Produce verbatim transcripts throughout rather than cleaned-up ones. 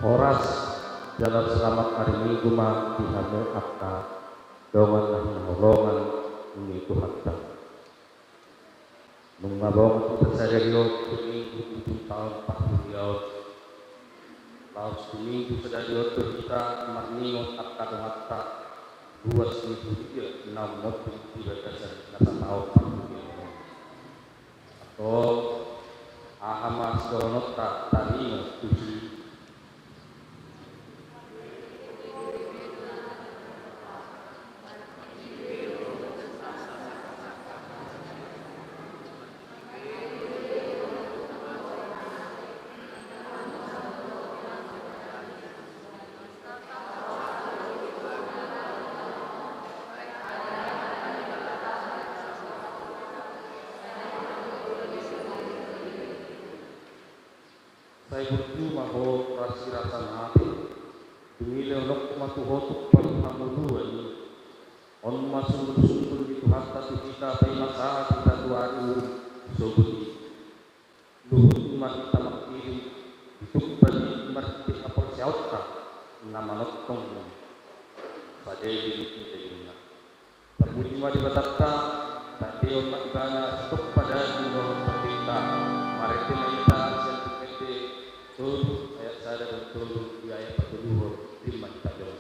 Horas jala selamat ari Minggu ma di hamu angka dongan na hinaholongan ni Tuhanta. Nunga bongot hita sadari on tu Minggu ujung taon parhuriaon. Laos tu Minggu sadari on do hita marningot angka donganta ruas ni huria na monding di bagasan na sataon parhuriaon on. Antong, aha ma sidohononta taringot tusi? Sai burju ma ho, rasirasa mate. Dung i lehononku ma tu ho tumpak hangoluan i. On ma sundul-sundul ni Tuhanta tu hita, paima sahat hita tu ari Urum sogot i. Luhut ma hita mangkirim, ditumpak i marhite haporseaonta na manongtong sadari ni hita i. Tarpuji ma Debatanta, tandehon ma Ibana sian tondim dohot tondim. Marende ma hita sian Buku Ende tolu ayat sada dohot tolu, di ayat patoluhon rim ma hita jolo.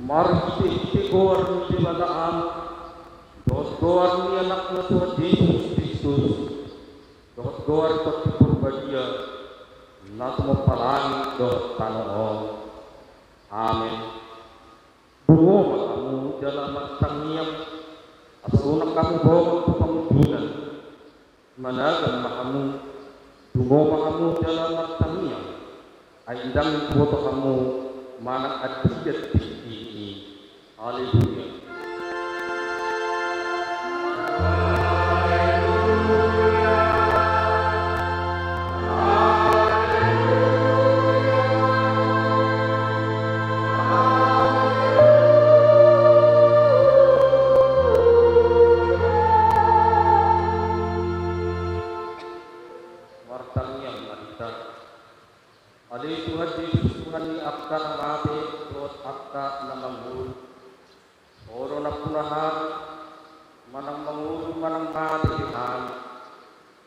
Marhitehite goar ni Debata Ama, dohot goar ni Anakna Tuhan Jesus Kristus, dohot goar ni Tondi Porbadia, na tumompa langit dohot tano on. Amen. Dungo ma hamu jala martangiang, asa unang hamu bongot tu pangunjunan. Managan ma hamu, dungo ma hamu jala martangiang, Ai ndang huboto hamu manang andigan tingki i. Haleluya. Martangiang ma hita. Ale Tuhan Jesus, Tuhan ni angka na mate dohot angka na mangolu. Ho do nampuna hami, manang mangolu manang mate pe hami,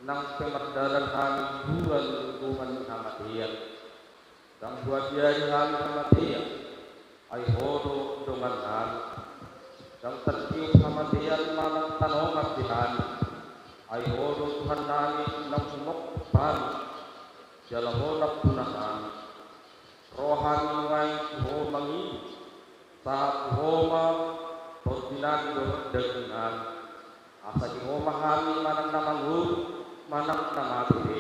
nang pe mardalan hami di dongan ni hamatean. Ndang huagiari hami hamatean, ai Ho do dongan nami. Ndang tartiop hamatean manang tanongan be hami, ai Ho do Tuhan nami naung humongkop hami. Jala Ho nampuna hami. Ro hami nuaeng tu Ho mangido, sahat tu Ho ma tondi nami dohot daging nami. Asa di Ho ma hami manang na mangolu manang na mate be.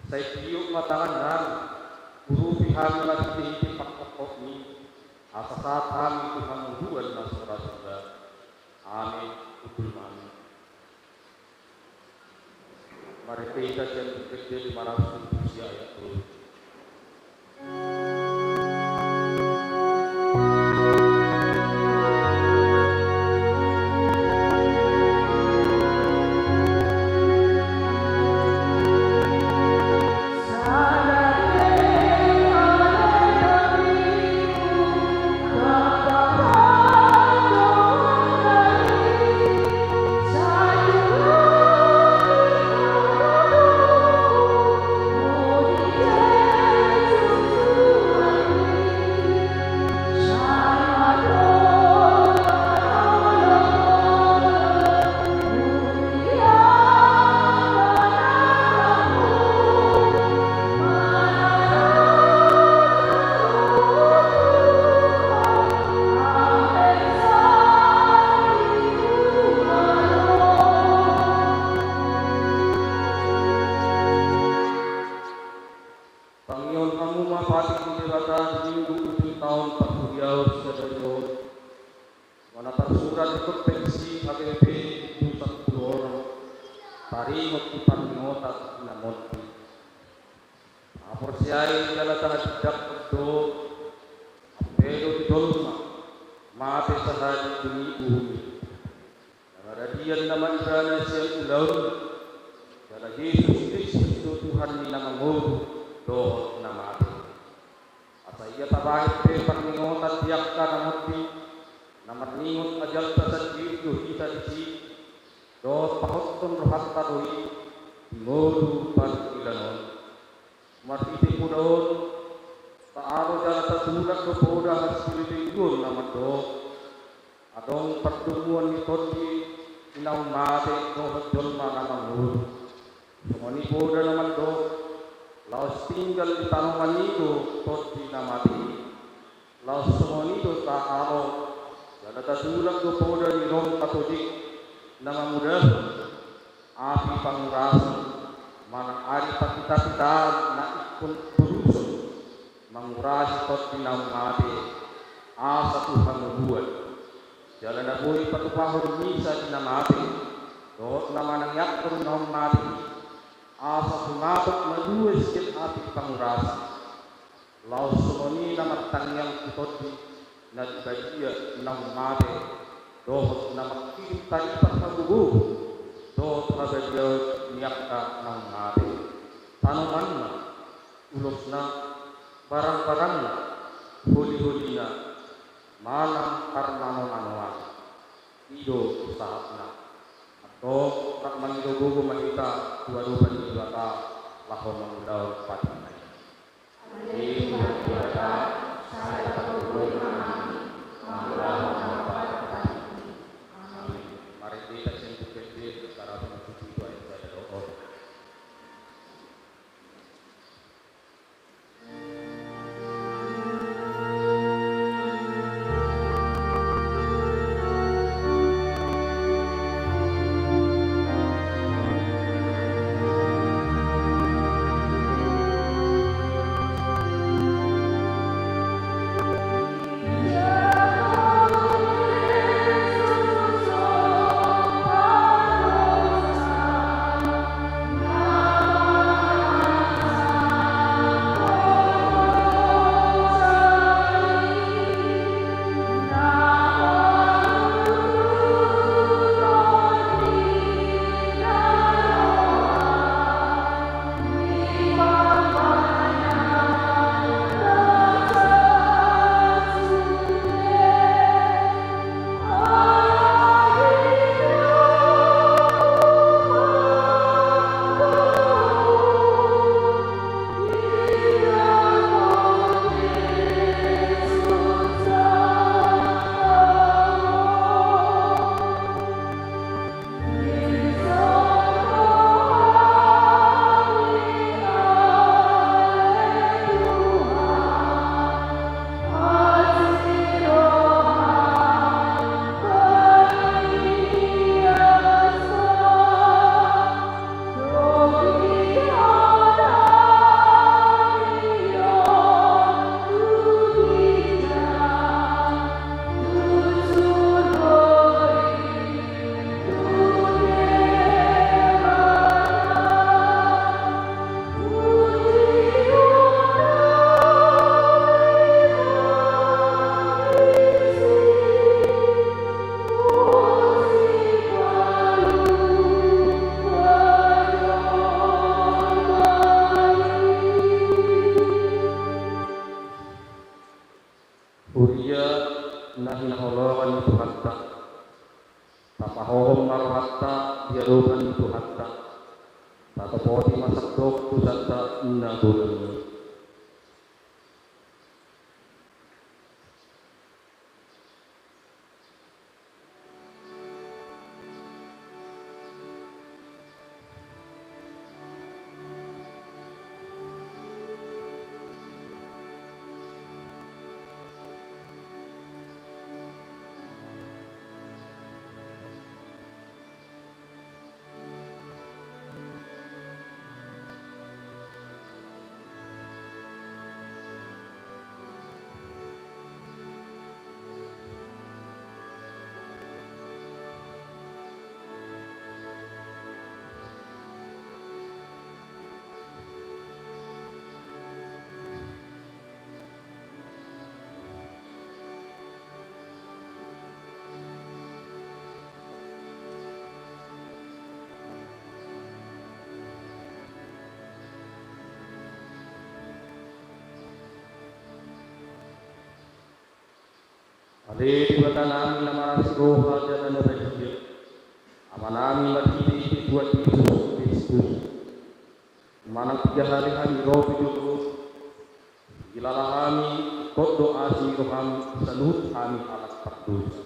Sai tiop ma tangan nami, urupi hami marhitehite pangkophopmi, asa sahat hami tu hangoluan na so ra suda. Amen. Hundul ma hami. Marende hita sian Buku Ende lima ratus tujuh puluh sia ayat tolu. Tangihon hamu ma patik ni Debata di Minggu uju taon parhuriaon sadari on. Songon na tarsurat di Konfesi H K B P bindu sampulu onom, taringot tu parningotan ni na monding. Tahaporseai jala tahatindangkon do, ampe do tu jolma mate sahali dung i uhum i. Na maradian nama ibana sian ulaonna, jala Jesus Kristus do Tuhan ni na mangolu dohot na mate. Asa ia tabahen pe parningotan di angka na monding, na marningot ajalta sandiri do hita disi, dohot pahothon rohanta do i di ngolu parungkilan on. Marhite poda on, taalo jala tatulak do poda hasilituluon na mandok, adong pardomuan ni tondi ni naung mate dohot jolma na mangolu. Songon i poda na mandok, laos tinggal di tanongan i do tondi na mate i. Laos songon i do taalo, jala tatulak do poda ni rom hatodik na mangudahon api pangurason, manang ari pangitapitaan na ingkon toruson, mangurasi tondi naung mate, asa tu hangoluan. Jala na boi patupahon misa di na mate, dohot na manangiangkon naung mate i, asa tumatok malua sian api pangurason. Laos songon i na martangiang tu tondi na di badia naung mate, dohot na mangkirim taripat hagogoon dohot habadiaon ni angka naung mate. Tanomanna, ulosna, barangbarangna, holiholina, manang parmanonanoanna. I do sahatna. Antong rap mangido gogo ma hita tu adopan ni Debata laho mangulahon patik na i. Ale Tuhan Debata, sai patoruhon ma hami mangulahon na hombar patik i. Amen. Marende hita sian Buku Ende, Buku Ende, ayat sada dohot. Tuhan Tuhanta, tatopoti ma sandok tu sandok na godang i. Ale Debata nami na marasi roha jala na badia, Ama nami marhitehite Tuhan Jesus Kristus, manang piga hali hami ro tu jolo, dilala hami, ingkon do asi ni roham, saluhut hami halak pardosa.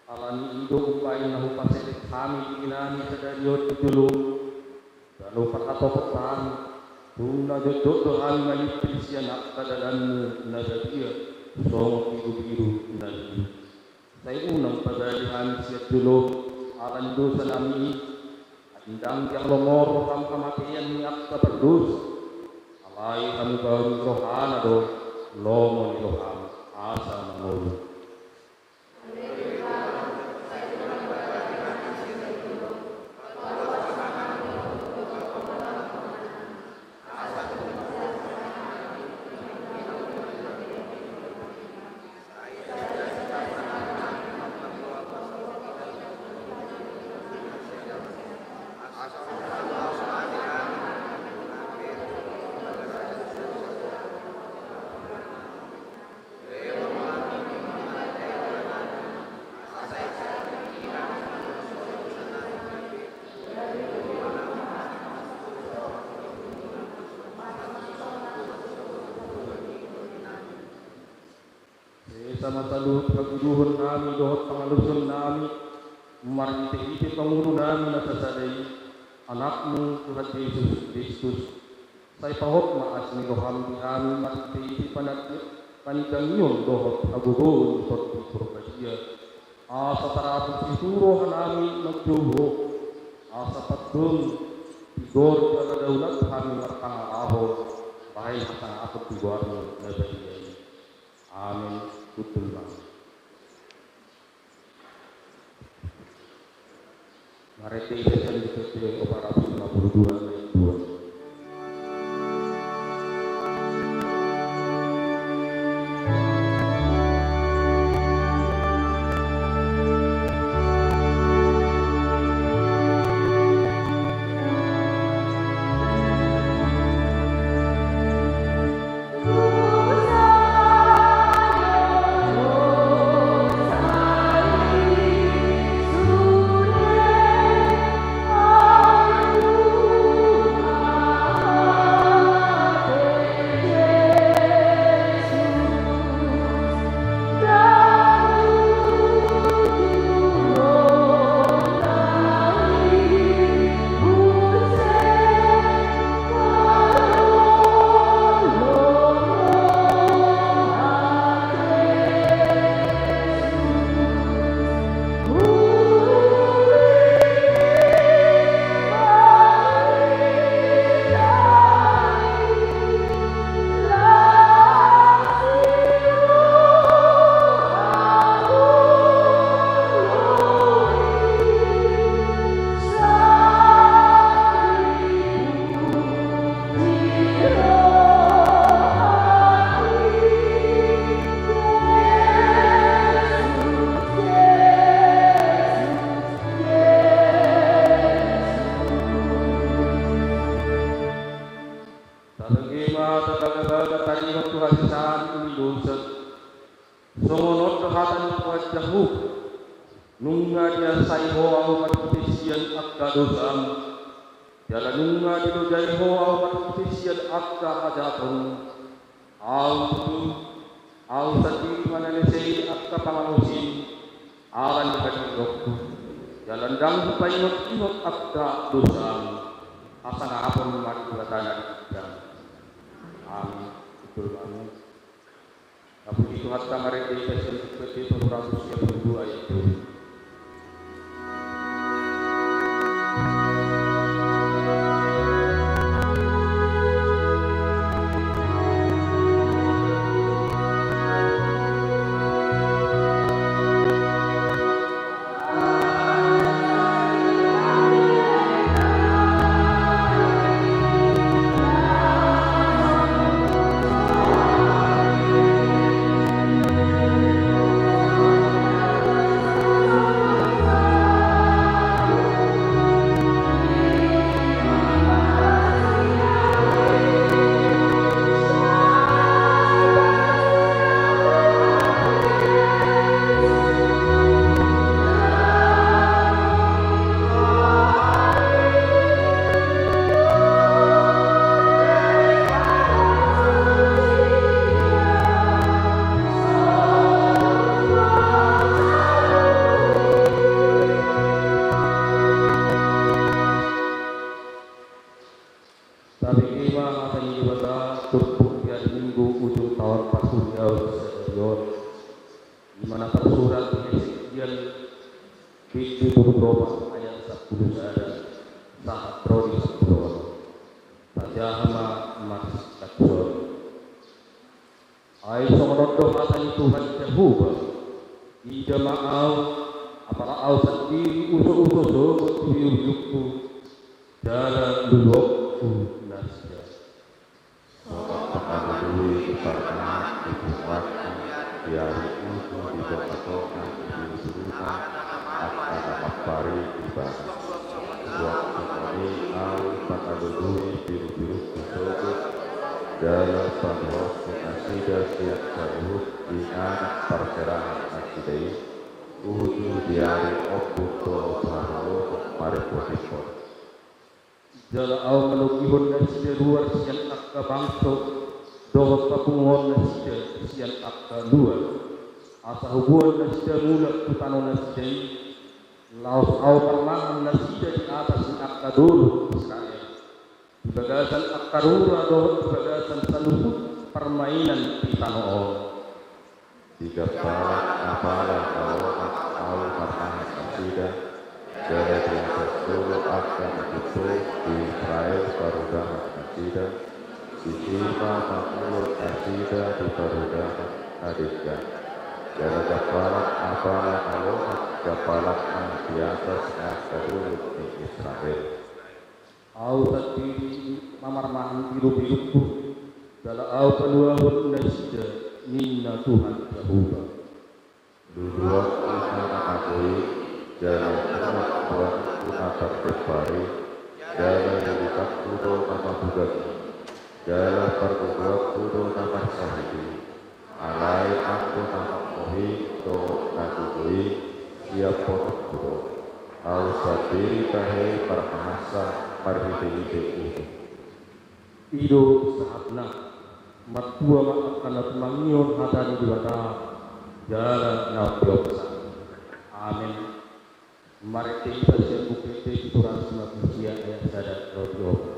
Ala ni i do umbahen na hupaselek hami diri nami sadari on tu jolo, jala parhatopot hami, tung na jotjot do hami malimpir sian angka dalanmu na badia, songon birubiru na lilu. Sai unang pajadi hami sian jolo ala ni dosa nami i, ai ndang dialongor roham hamatean ni angka pardosa, alai hamubaon ni rohana do lomo ni roham asa mangolu. Sesa ma saluhut haguduhon nami dohot pangaluson nami, marhitehite pangulu nami na sasada i, Anakmu Tuhan Jesus Kristus. Sai pahot ma asi ni roham di hami marhitehite panat-, panigangion dohot hagogoon ni Tondi Porbadia. Asa tarapul situru roha nami manjou Ho, asa pandung, tigor jala daulat hami marpangalaho bahen hasangapon tu goarmu na badia i. Amen. Hundul ma. Marende Efesus di opat ratus lima puluh dua ayat dua. Nunga diasai Ho ahu marhite sian angka dosam, jala nunga dilojai Ho ahu marhite sian angka hajahatonhu. Ahu tutu, ahu sandiri mangalesei angka pangalusim, ala ni hadirionku, jala ndang hupaingot-ingot angka dosam. Hasangapon ma di Debata na di ginjang. Amin. Betul, amin. Tapuji Tuhanta marende hita sian Buku Ende saratus sia pulu dua ayat tolu. Tabege ma hata ni Debata turpuk di ari Minggu ujung taon parhuriaon sadari on. Di mana tarsurat di Hesekiel bindu tolu pulu opat ayat sampulu sada sahat ro di sampulu onom. Tajaha ma marsingkat on. Ai songon on do hata ni Tuhan Jahowa: Ida ma ahu, apala ahu sandiri uso-uso sogot tu biubiungku, jala luluonku nasida. Songon pangalului parmahan di punguanna, di ari uju di tonga-tonga ni biubiungna angka na mampar i ibana. Suang songon i ahu pangalului birubiruku sogot, jala paluahonku nasida sian saluhut inganan parserahan nasida i, uju di ari ombun dohot haholomon marimborimbor. Jala ahu manogihon nasida ruar sian angka bangso, dohot papunguhon nasida sian angka luat, asa huboan nasida mulak tu tano nasida i. Laos ahu parmahan nasida di atas ni angka dolok Israel, di bagasan angka rura dohot di bagasan saluhut parmainan di tano on. Di gampalan apala na lomak ahu parmahan nasida, jala di atas dolok angka na tutu di Israel parudahon nasida, disi ma mangulon nasida di parudahon na denggan. Jala gampalan apala na lomak gampalanna di atas ni angka dolok ni Israel. Ahu sandiri ma marmahan birubiruku, jala ahu paluahon nasida, ninna Tuhan Jahowa. Luluonku ma na mago i, jala mulak boanonku na tartempar i, jala lilitanku do na mabugang i, jala pargogongku do na marsahit i. Alai anggo na manggohi dohot na gogo i, siaphononku do. Ahu sandiri tahe parmahansa marhitehite ujung. I do sahatna. Martua ma angka na tumangihon hata ni Debata jala na umpeopsa. Amen. Marende hita sian Buku Ende saratus lima pulu sia ayat sada ro di opat.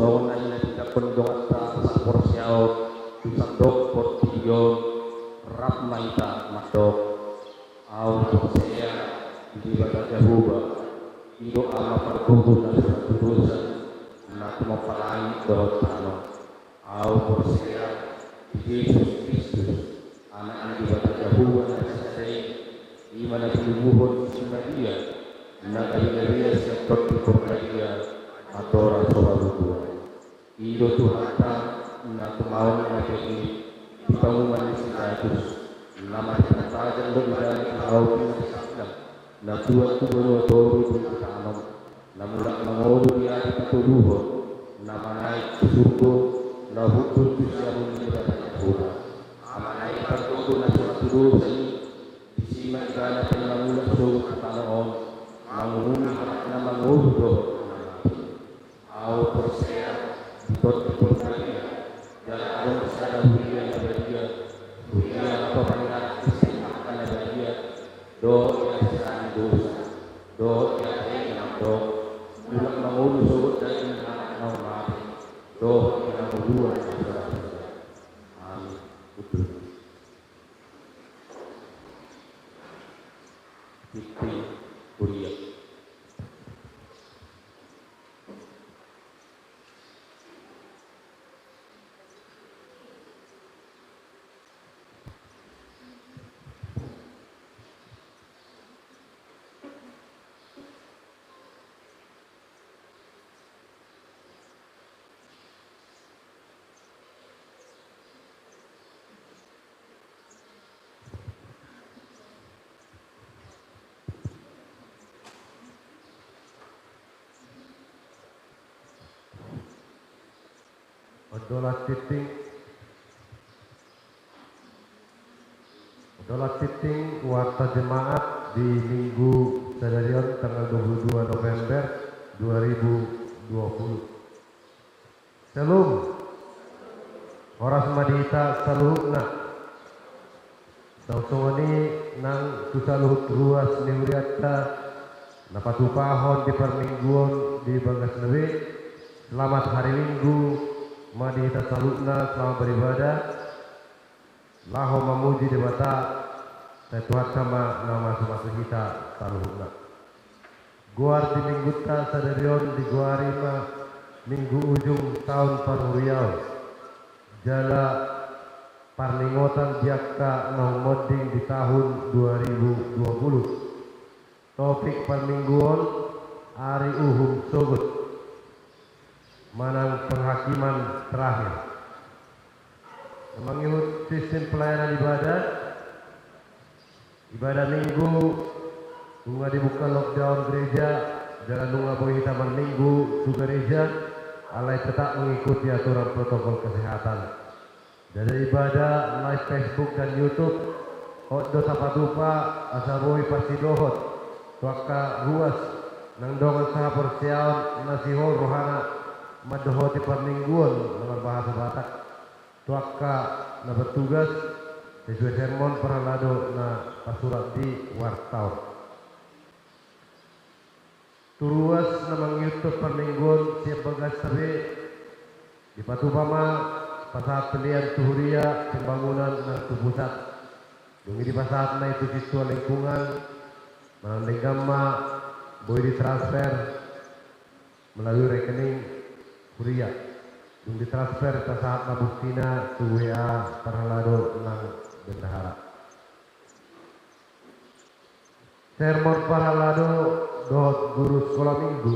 songon na hinatindangkon ni donganta saporseaon tu sandok portibi on, rap ma hita mandok: Ahu porsea di Debata Jahowa, i do Ama pargogo na so hatudosan, na tumompa langit dohot tano. Ahu porsea di Jesus Kristus, Anak ni Debata Jahowa na sisada i, i ma na pinumuhon si Maria, na gabe-gabean sian Tondi Porbadia, andorang so marungkul. I do Tuhanta, na tumaon na pehit di panguhuman ni si Pilatus, na mate partajan do ibana di hau pinasangkap, na tuat tu banua toru dung ditanom, na mulak mangolu di ari patoluhon, na manaek tu surgo, na hundul tu siamun ni Debata Jahowa. Amanami pargogo na so hatudosan i, disi ma ibana pe na mulak sogot tu tano on, manguhumi halak na mangolu dohot na mate. Ahu porsea di Tondi Porbadia, jala adong sada huria na badia, huria na paparingaran sian angka na badia, dohot di hasesaan ni dosa, dohot di ate na mandok, mulak mangolu sogot daging ni halak na mate, dohot di hangoluan na so ra. Amin. Hundul. Tingting, huria. Ondolan tingting. Ondolan tingting warta jemaat di Minggu sadari on, tanggal dua puluh dua November dua ribu dua puluh. Syalom. Horas ma di hita saluhutna. Songon i nang tu saluhut ruas ni hurianta na patupahon di parmingguon di bagasna be. Selamat hari Minggu ma di hita saluhutna, selamat beribadah. Laho mamuji Debata, sai Tuhanta ma na mamasu-masu hita saluhutna. Goar di Minggunta sadari on digoari ma Minggu Ujung Taon Parhuriaon, jala parningotan di angka naung monding di tahun dua ribu dua puluh. Topik parmingguon: Ari Uhum Sogot, manang penghakiman terakhir. Mangihut sistem pelayanan ibadah, ibadah Minggu nunga dibuka lockdown gereja, jala nunga boi hita marminggu tu gereja, alai tetap mengikuti aturan protokol kesehatan. Dada ibadah live Facebook dan YouTube, hot do tapatupa asa boi parsidohot tu angka ruas nang dongan sahaporseaon na sihol rohana mandohoti parmingguon na marbahasa Batak tu angka na bertugas sesuai sermon parhalado na tarsurat di warta on. Tu ruas na mangihuthon parmingguon sian bagasta be, dipatupa ma pasahat pelean tu huria pembangunan nang tu pusat. Dung i dipasahat ma i tu sintua lingkungan, manang denggan ma boi ditransfer melalui rekening huria. Dung ditransfer, dipasahat ma buktina tu W A parhalado nang bendahara. Sermon parhalado dohot guru sekolah minggu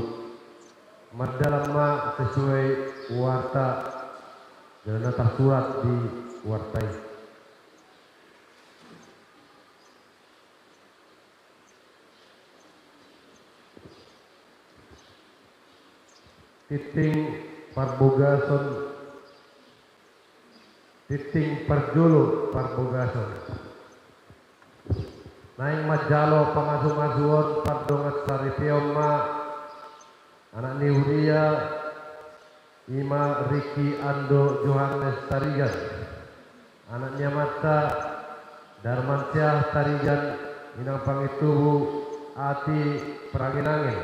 mardalan ma sesuai warta jala na tarsurat di warta i. Tingting parbogason. Tingting parjolo parbogason. Naeng manjalo pamasu-masuon pardongan saripeon ma anak ni huria, i ma Riki Ando Johannes Tarigan, anak ni amanta Darmansyah Tarigan, inang pangintubu Ati Perangen-angen.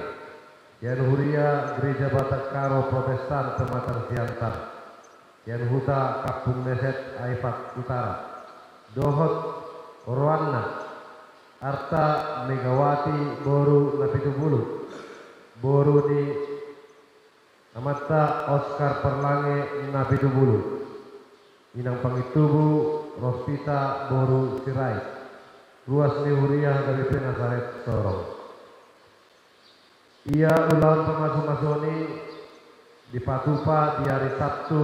Sian huria Gereja Batak Karo Protestan Pematang Siantar, sian huta Kampung Neset, Aifat Utara, dohot oroanna, Arta Megawati boru Napitupulu, boru ni amanta Oskar Parlange Napitupulu, inang pangintubu Rospita boru Sirait, ruas ni huria H K B P Nasaret Sorong. Ia ulaon pamasumasuon i dipatupa di ari Sabtu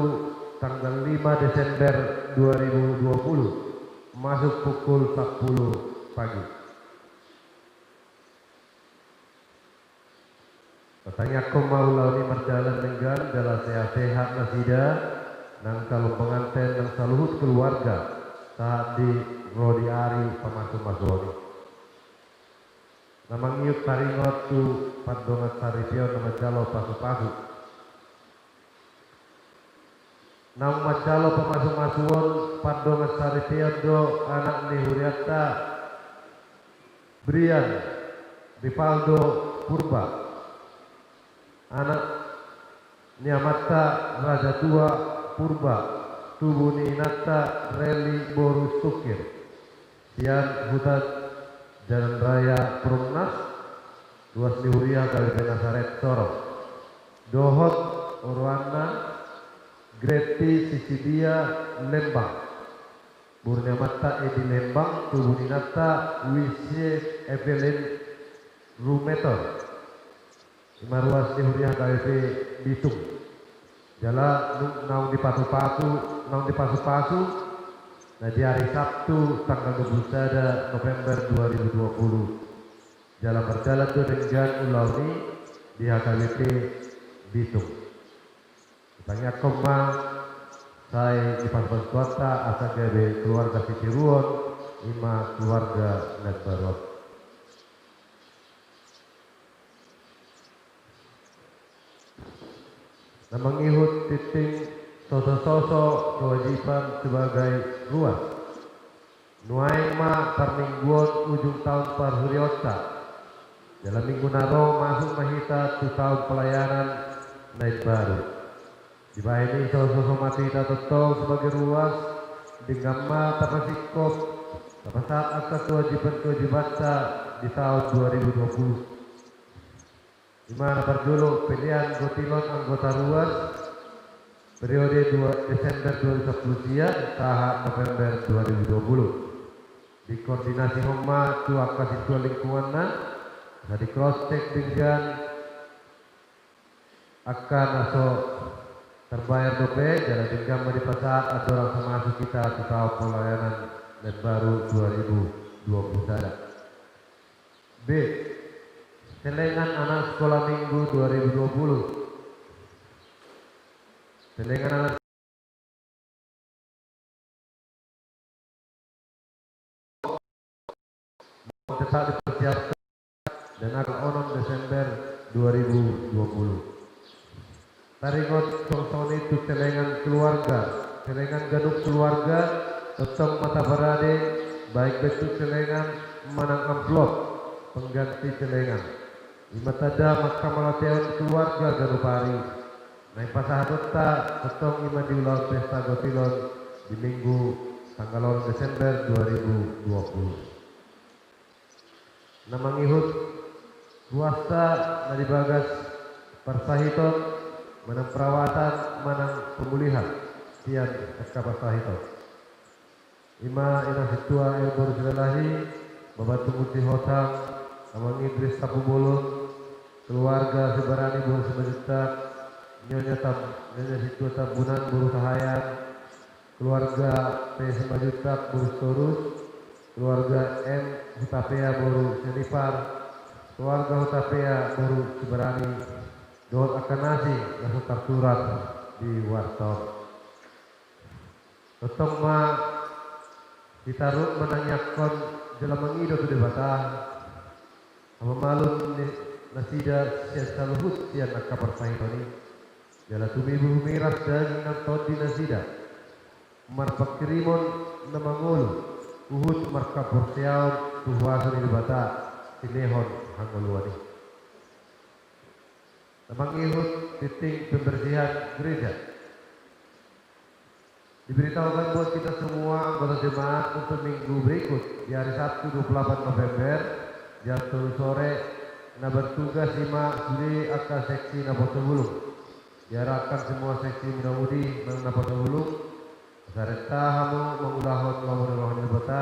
tanggal lima Desember dua ribu dua puluh, masuk pukul sampulu pagi. Tatangiangkon ma ulaon i mardalan denggan jala sehat-sehat nasida nang calon penganten nang saluhut keluarga sahat di ro di ari pamasumasuon i. Na mangihut taringot tu pandongan saripeon na manjalo pasupasu. Naung manjalo pamasumasuon pandongan saripeon do anak ni hurianta Brian Rivaldo Purba, anak ni amanta Raja Tua Purba, tubu ni inanta Reli boru Sukir, sian huta Jalan Raya Perumnas, ruas ni huria H K B P Nasaret Sorong, dohot oroanna Greti Sisilia Lembang, boru ni amanta Edi Lembang, tubu ni inanta Wise Evelyn Rumetor, i ma ruas ni huria H K B P Bitung. Jala nung naung dipatupatu, naung dipasupasu, na di ari Sabtu tanggal dua puluh sada November dua ribu dua puluh. Jala mardalan do denggan ulaon i di H K B P Bitung. Tatangiangkon ma sai dipasupasu Tuhanta asa gabe keluarga sitiruon, i ma keluarga na imbaru on. Na mangihut tintin sosososo kewajiban sebagai ruas. Nuaeng ma parmingguon ujung taon parhuriaonta. Jala minggu na ro masuk ma hita tu taon pelayanan na imbaru. Dibahen i sososo ma tu hita tongtong sebagai ruas, denggan ma tapasingkop, tapasahat angka kewajiban-kewajibanta di taon dua ribu dua puluh. I ma na parjolo, pelean gotilon anggota ruas, periode dua Desember dua ribu dua puluh sia sahat November dua ribu dua puluh. Dikoordinasihon ma tu angka sintua lingkunganna, asa di cross check denggan angka na so terbayar dope, jala denggan ma dipasahat andorang so masuk hita tu taon pelayanan na imbaru dua ribu dua puluh sada. B. Selengan anak sekolah minggu dua ribu dua puluh. Selengan anak tetap dipersiapkan dan tanggal onom Desember dua ribu dua puluh. Taringot songon i tu selengan keluarga, selengan ganup keluarga, tongtong ma taparade, baik bentuk selengan manang amplop pengganti selengan. I ma tanda mangkamaloteon keluarga ganup ari. Naeng pasahatonta tongtong i ma di ulaon pesta gotilon di minggu tanggal onom Desember dua ribu dua puluh. Na mangihut ruasta na di bagas parsahiton manang perawatan manang pemulihan sian angka parsahiton. I ma inang sintua Elbor Silalahi, Bapa Tunggu Sihotang, Amang Idris Tapubolon, keluarga Sibarani boru Simanjuntak, Nyonya Tam-, Nyonya Sintua Tambunan boru Sahayan, keluarga P Simanjuntak boru Sitorus, keluarga M Hutapea boru Sianipar, keluarga Hutapea boru Sibarani, dohot angka na asing na so tarsurat di warta on. Tongtong ma hita rap manangiangkon jala mangido tu Debata, hamamalum ni nasida sian saluhut sian angka parsahiton i. Jala tumibu humiras daging nang tondi nasida, marpanghirimon na mangolu, huhut marhaporseaon tu huaso ni Debata silehon hangoluan i. Na mangihut tingting pembersihan gereja. Diberitahukan buat kita semua anggota jemaat untuk minggu berikut, di hari Sabtu dua puluh delapan November, jam tolu sore, na bertugas ima sude angka seksi Naposobulung. Diharapkan semua seksi Muda Mudi nang Naposobulung asa renta hamu mangulahon lomo ni roha ni Debata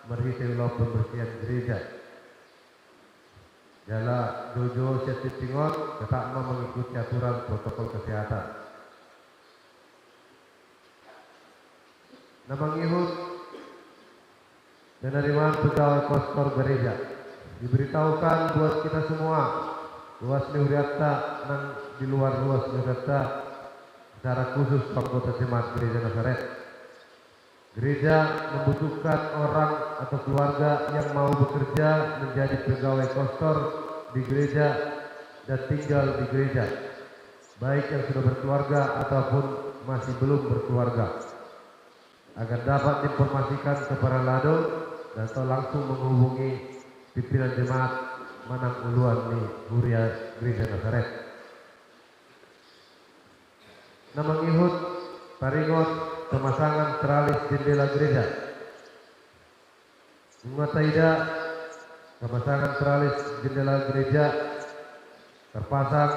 marhite ulaon pembersihan gereja. Jala joujou sian tingting on, tetap ma mengikuti aturan protokol kesehatan. Na mangihut penerimaan pegawai kostor gereja. Diberitahukan buat kita semua, ruas ni hurianta nang di luar ruas ni hurianta, secara khusus anggota jemaat gereja Nazaret. Gereja membutuhkan orang atau keluarga yang mau bekerja menjadi pegawai kostor di gereja dan tinggal di gereja, baik yang sudah berkeluarga ataupun masih belum berkeluarga. Agar dapat diinformasikan kepada Lado dan atau langsung menghubungi pimpinan jemaat manang uluan ni huria gereja Nazaret. Na mangihut taringot pemasangan teralis jendela gereja. Nunga taida pemasangan teralis jendela gereja terpasang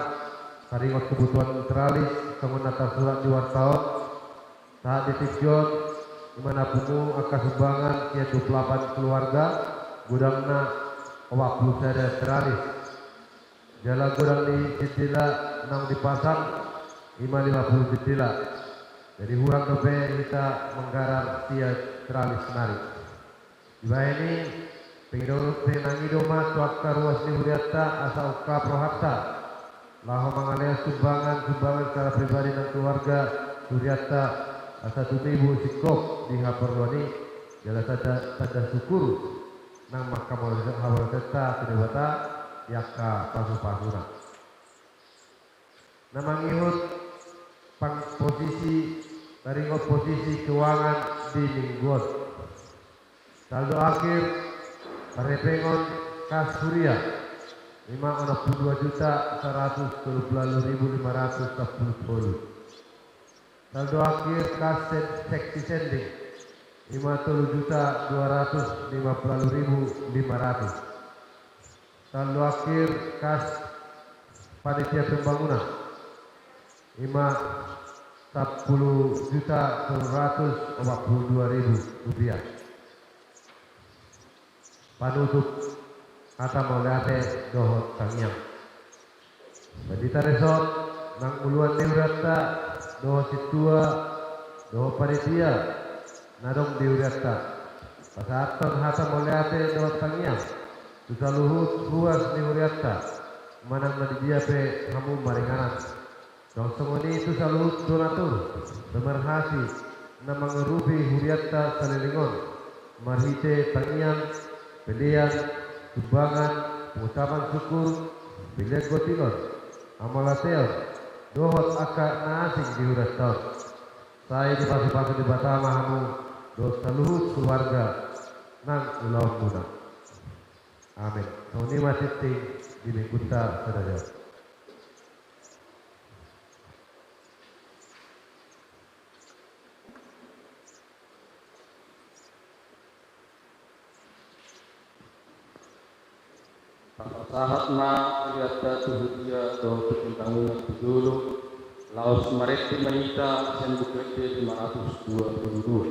taringot kebutuhan teralis songon na tarsurat di warta on. Sahat di tingki on ima na pungu angka sumbangan sian dua puluh delapan keluarga, godangna opat puluh sada teralis. Jala godang ni jendela naung dipasang ima lima puluh jendela. Jadi hurang dope hita manggarar sian teralis nari. Dibahen i, pengido, penangido ma tu angka ruas ni hurianta asa ungkap rohanta laho mangalehon sumbangan, sumbangan secara pribadi nang keluarga hurianta asa tumibu singkop di haporluan i, jala tanda, tanda syukur nang manghamauliatehon haporluanta tu Debata di angka pasupasuna. Na mangihut pang posisi, taringot posisi keuangan di minggu on. Saldo akhir parhepengon kas huria ima onom puluh dua juta saratus tolu puluh ualu ribu lima ratus sampulu tolu. Saldo akhir kas sen-, seksi sending ima tolu juta dua ratus lima puluh ualu ribu lima ratus. Saldo akhir kas panitia pembangunan ima sampulu juta tolu ratus opat puluh dua ribu rupiah. Panutup hata mauliate dohot tangiang. Pandita resort nang uluan ni hurianta dohot sintua dohot panitia na adong di hurianta, pasahathon hata mauliate dohot tangiang tu saluhut ruas ni hurianta manang na di dia pe hamu maringanan. Songon i tu saluhut donatur, pemerhati na mangurupi hurianta saleleng on marhite tangiang, pelean, sumbangan, pengucapan syukur, pelean gotingon, hamauliateon dohot angka na asing di hurianta on. Sai dipasupasu Debata ma hamu dohot saluhut keluarga nang ulaonmuna. Amen. Songon i ma tingting di minggunta sadari on. Tapasahat ma hurianta tu huria dohot tu pembangunan tu jolo, laos marende ma hita sian Buku Ende lima ratus dua puluh dua.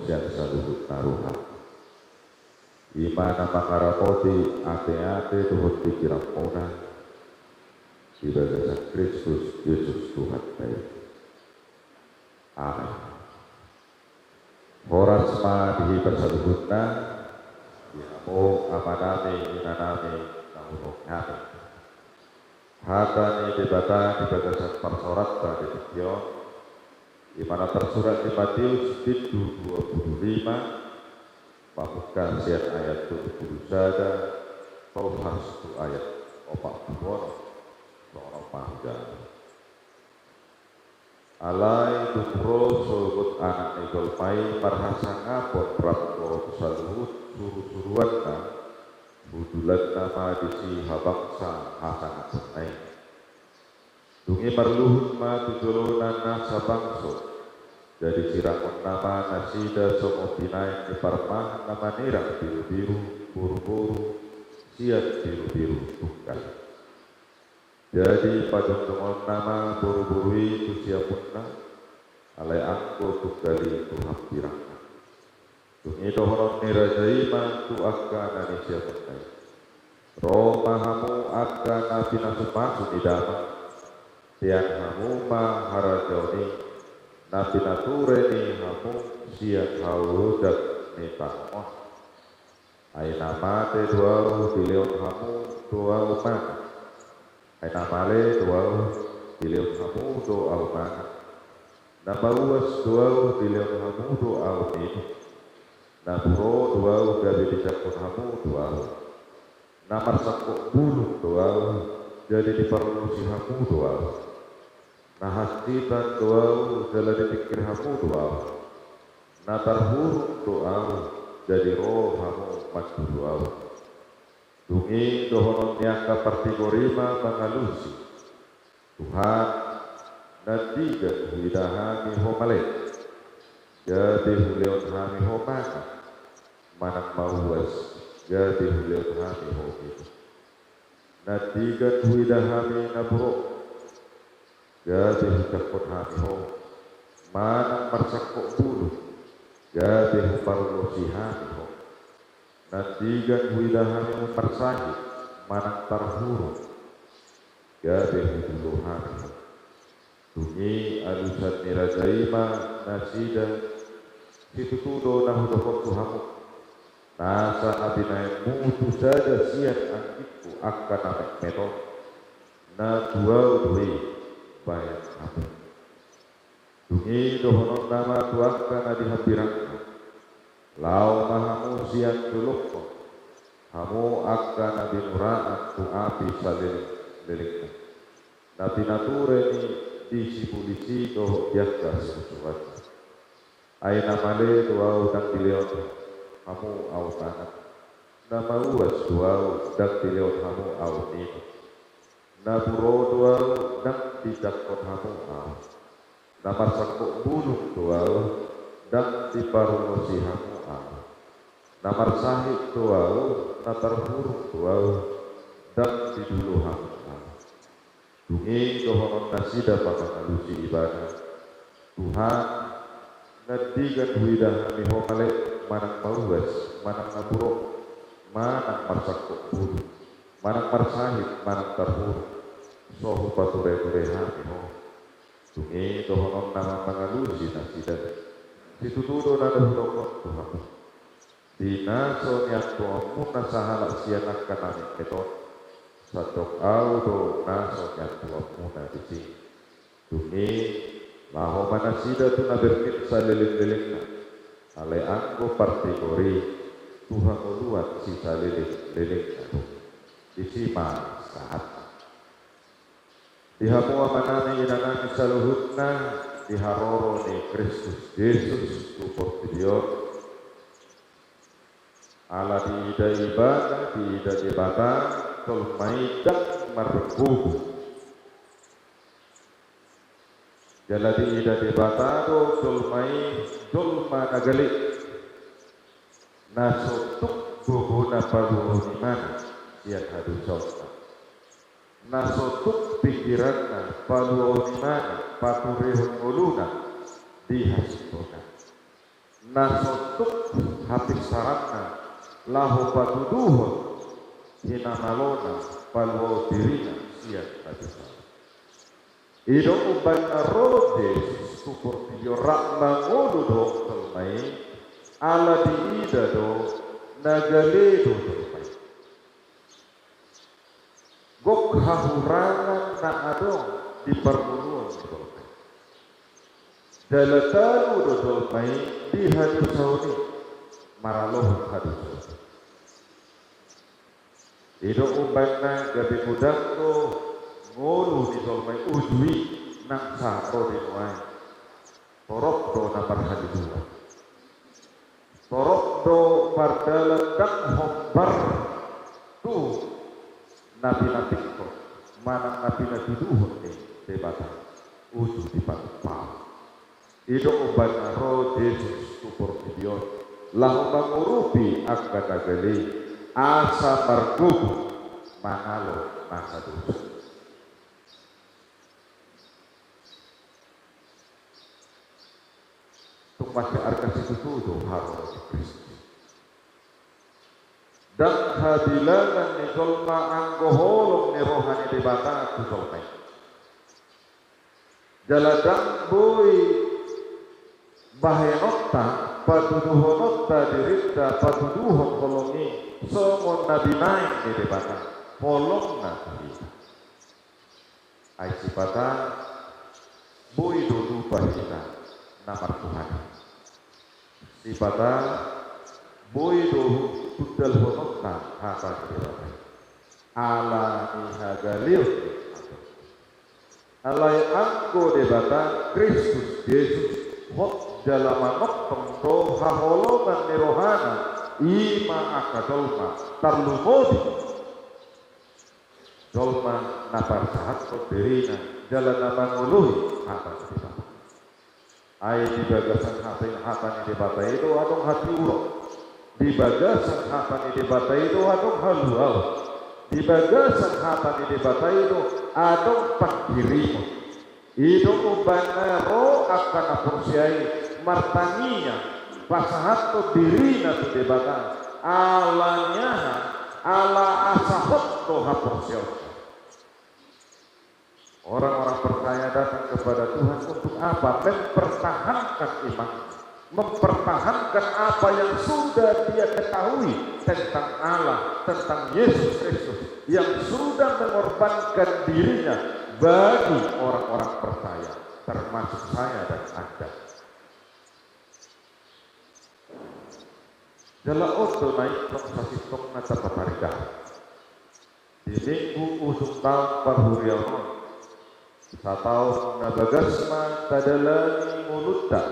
sian saluhut na roha. I ma na mangaramoti ateate dohot pikiranmuna di bagasan Kristus Jesus Tuhanta i. Amen. Horas ma di hita saluhutna, di hamu amanami, inanami, na hurang hami. Hata ni Debata di bagasan parsaoranta di tingki on, i ma na tarsurat di Mateus bindu dua pulu lima, mamungka sian ayat tolu pulu sada, tolhas tu ayat opat pulu onom, songon on ma hujalo. Alai dung ro sogot Anak ni jolma i marhasangapon rap dohot saluhut surusuruanna, hudulanna ma disi habangsa hasangaponna i. Dung i marluhut ma tu jolona nasa bangso, jadi sirangonna ma nasida songon binaen ni parmahan na manirang birubiru boruboru sian birubiru tunggal. Jadi padongdongonna ma boruboru i tu siamunna, alai anggo tunggal i tu hambirangna. Dung i dohonon ni raja i ma tu angka na di siamunna i: Ro ma hamu angka na pinasumasu ni damang, tean hamu ma harajaon i, na pinature ni hamu sian haodak ni tano on. Ai na mate do ahu, dilehon hamu do ahu mangan. Ai na male do ahu, dilehon hamu do ahu mangan. Na mauas do ahu, dilehon hamu do ahu minum. Na buro do ahu, gabe dijangkon hamu do ahu. Na marsangkop bulung do ahu, jadi diparolosi hamu do ahu. Na hansitan do ahu, jala ditingkir hamu do ahu. Na tarhurung do ahu, jadi ro hamu mandulu ahu. Dung i dohonon ni angka partigor i ma mangalusi: Tuhan, nandigan huida hami Ho male, gabe hulehon hami Ho mangan, manang mauas, gabe hulehon hami Ho minum. Nandigan huida hami na burok, gabe hujangkon hami Ho, manang marsangkop bulung, gabe huparolosi hami Ho. Nandigan huida hami marsahit, manang tarhurung, gabe hudulu hami Ho. Dung i alusan ni raja i ma nasida: Situtu do na hudok tu hamu, nasa na binaenmu tu sada sian anggingku angka na metmet on, na tu ahu do i baen hamu. Dung i dohononna ma tu angka na di hambirangna: Laho ma hamu sian dolok on, hamu angka na binuraan tu api saleleng-lelengna, na pinature ni di sibolis i dohot di angka simusuanna. Ai na male do ahu, ndang dilehon hamu ahu mangan. Na mauas do ahu, ndang dilehon hamu ahu minum. Na buro do ahu, ndang dijangkon hamu ahu. Na marsangkop bulung do ahu, ndang diparolosi hamu ahu. Na marsahit do ahu, na tarhurung do ahu, ndang didulu hamu ahu. Dung i dohonon nasida ma mangalusi Ibana: Tuhan, nandigan huida hami Ho male, manang mauas, manang na burok, manang marsangkop bulung, manang marsahit, manang tarhurung, so hupatureture hami Ho. Dung i dohononna ma mangalusi nasida: Situtu do na hudok tu hamu, di na so niantuanmuna sahalak sian angka na metmet on, sandok ahu do na so niantuanmuna disi. Dung i laho ma nasida tu na berngin saleleng-lelengna, alai anggo partigor i tu hangoluan sisaleleng-lelengna do. Disi ma sahatna. Di hamu amanami, inanami saluhutna, di haroro ni Kristus Jesus tu portibi on, ala diida Ibana, diida Debata, jolma i ndang margogo. Jala diida Debata do jolma i jolma na gale, na so tuk gogona paluaon ibana sian hadosaonna, na so tuk pikiranna paluaon ibana paturehon ngoluna di hasintongan. na so tuk hapisaranna laho patuduhon hinamalona paluaon dirina sian na dosa. I do umbahen na ro Jesus tu portibi on rap mangolu dohot jolma i, ala diida do na gale do jolma i. Gok hahurangan na adong di parngoluon ni jolma i. Jala talu do jolma i di hadosaon i maralohon hadosaon. I do umbahen na gabe godang do ngolu ni jolma i uju i nang sahat ro di nuaeng. Torop do na marhaliluan. Torop do mardalan ndang hombar tu na pinatingkon manang na pinatuduhon ni Debata uju dipatupa. I do umbahen na ro Jesus tu portibi on laho mangurupi angka na gale asa margogo mangalo na sadosa. Tung mansai arga situtu do haroro ni Kristus. Ndang habilangan ni jolma anggo holong ni roha ni Debata tu jolma i. Jala ndang boi bahenonta, patuduhononta dirinta patuduhon holong i songon na binahen ni Debata holongna tu hita. Ai sipata boi do lupa hita na martuhan i. Sipata boi do hundalhononta hata ni Debata i ala ni hagaleon ni atong. Alai anggo Debata Kristus Jesus hot jala manongtong do haholongan ni rohana, i ma angka jolma, tarlumobi jolma na parsahathon dirina jala na mangoloi hata ni Debata. Ai di bagasan hata, hata ni Debata i do adong hatiuron. Di bagasan hata ni Debata i do adong haluaon. Di bagasan hata ni Debata i do adong panghirimon. I do umbahen na ro angka na porsea i martangiang pasahathon dirina tu Debata, ala ni aha? Ala asa hot do haporseaon. Orang-orang percaya datang kepada Tuhan untuk apa? Mempertahankan iman, mempertahankan apa yang sudah dia ketahui tentang Allah, tentang Yesus Kristus yang sudah mengorbankan dirinya bagi orang-orang percaya, termasuk saya dan Anda. Jala on do na ingkon sasintongna tapatarida. Di minggu ujung taon parhuriaon on, sataon na bagas ma tadalani ngolunta.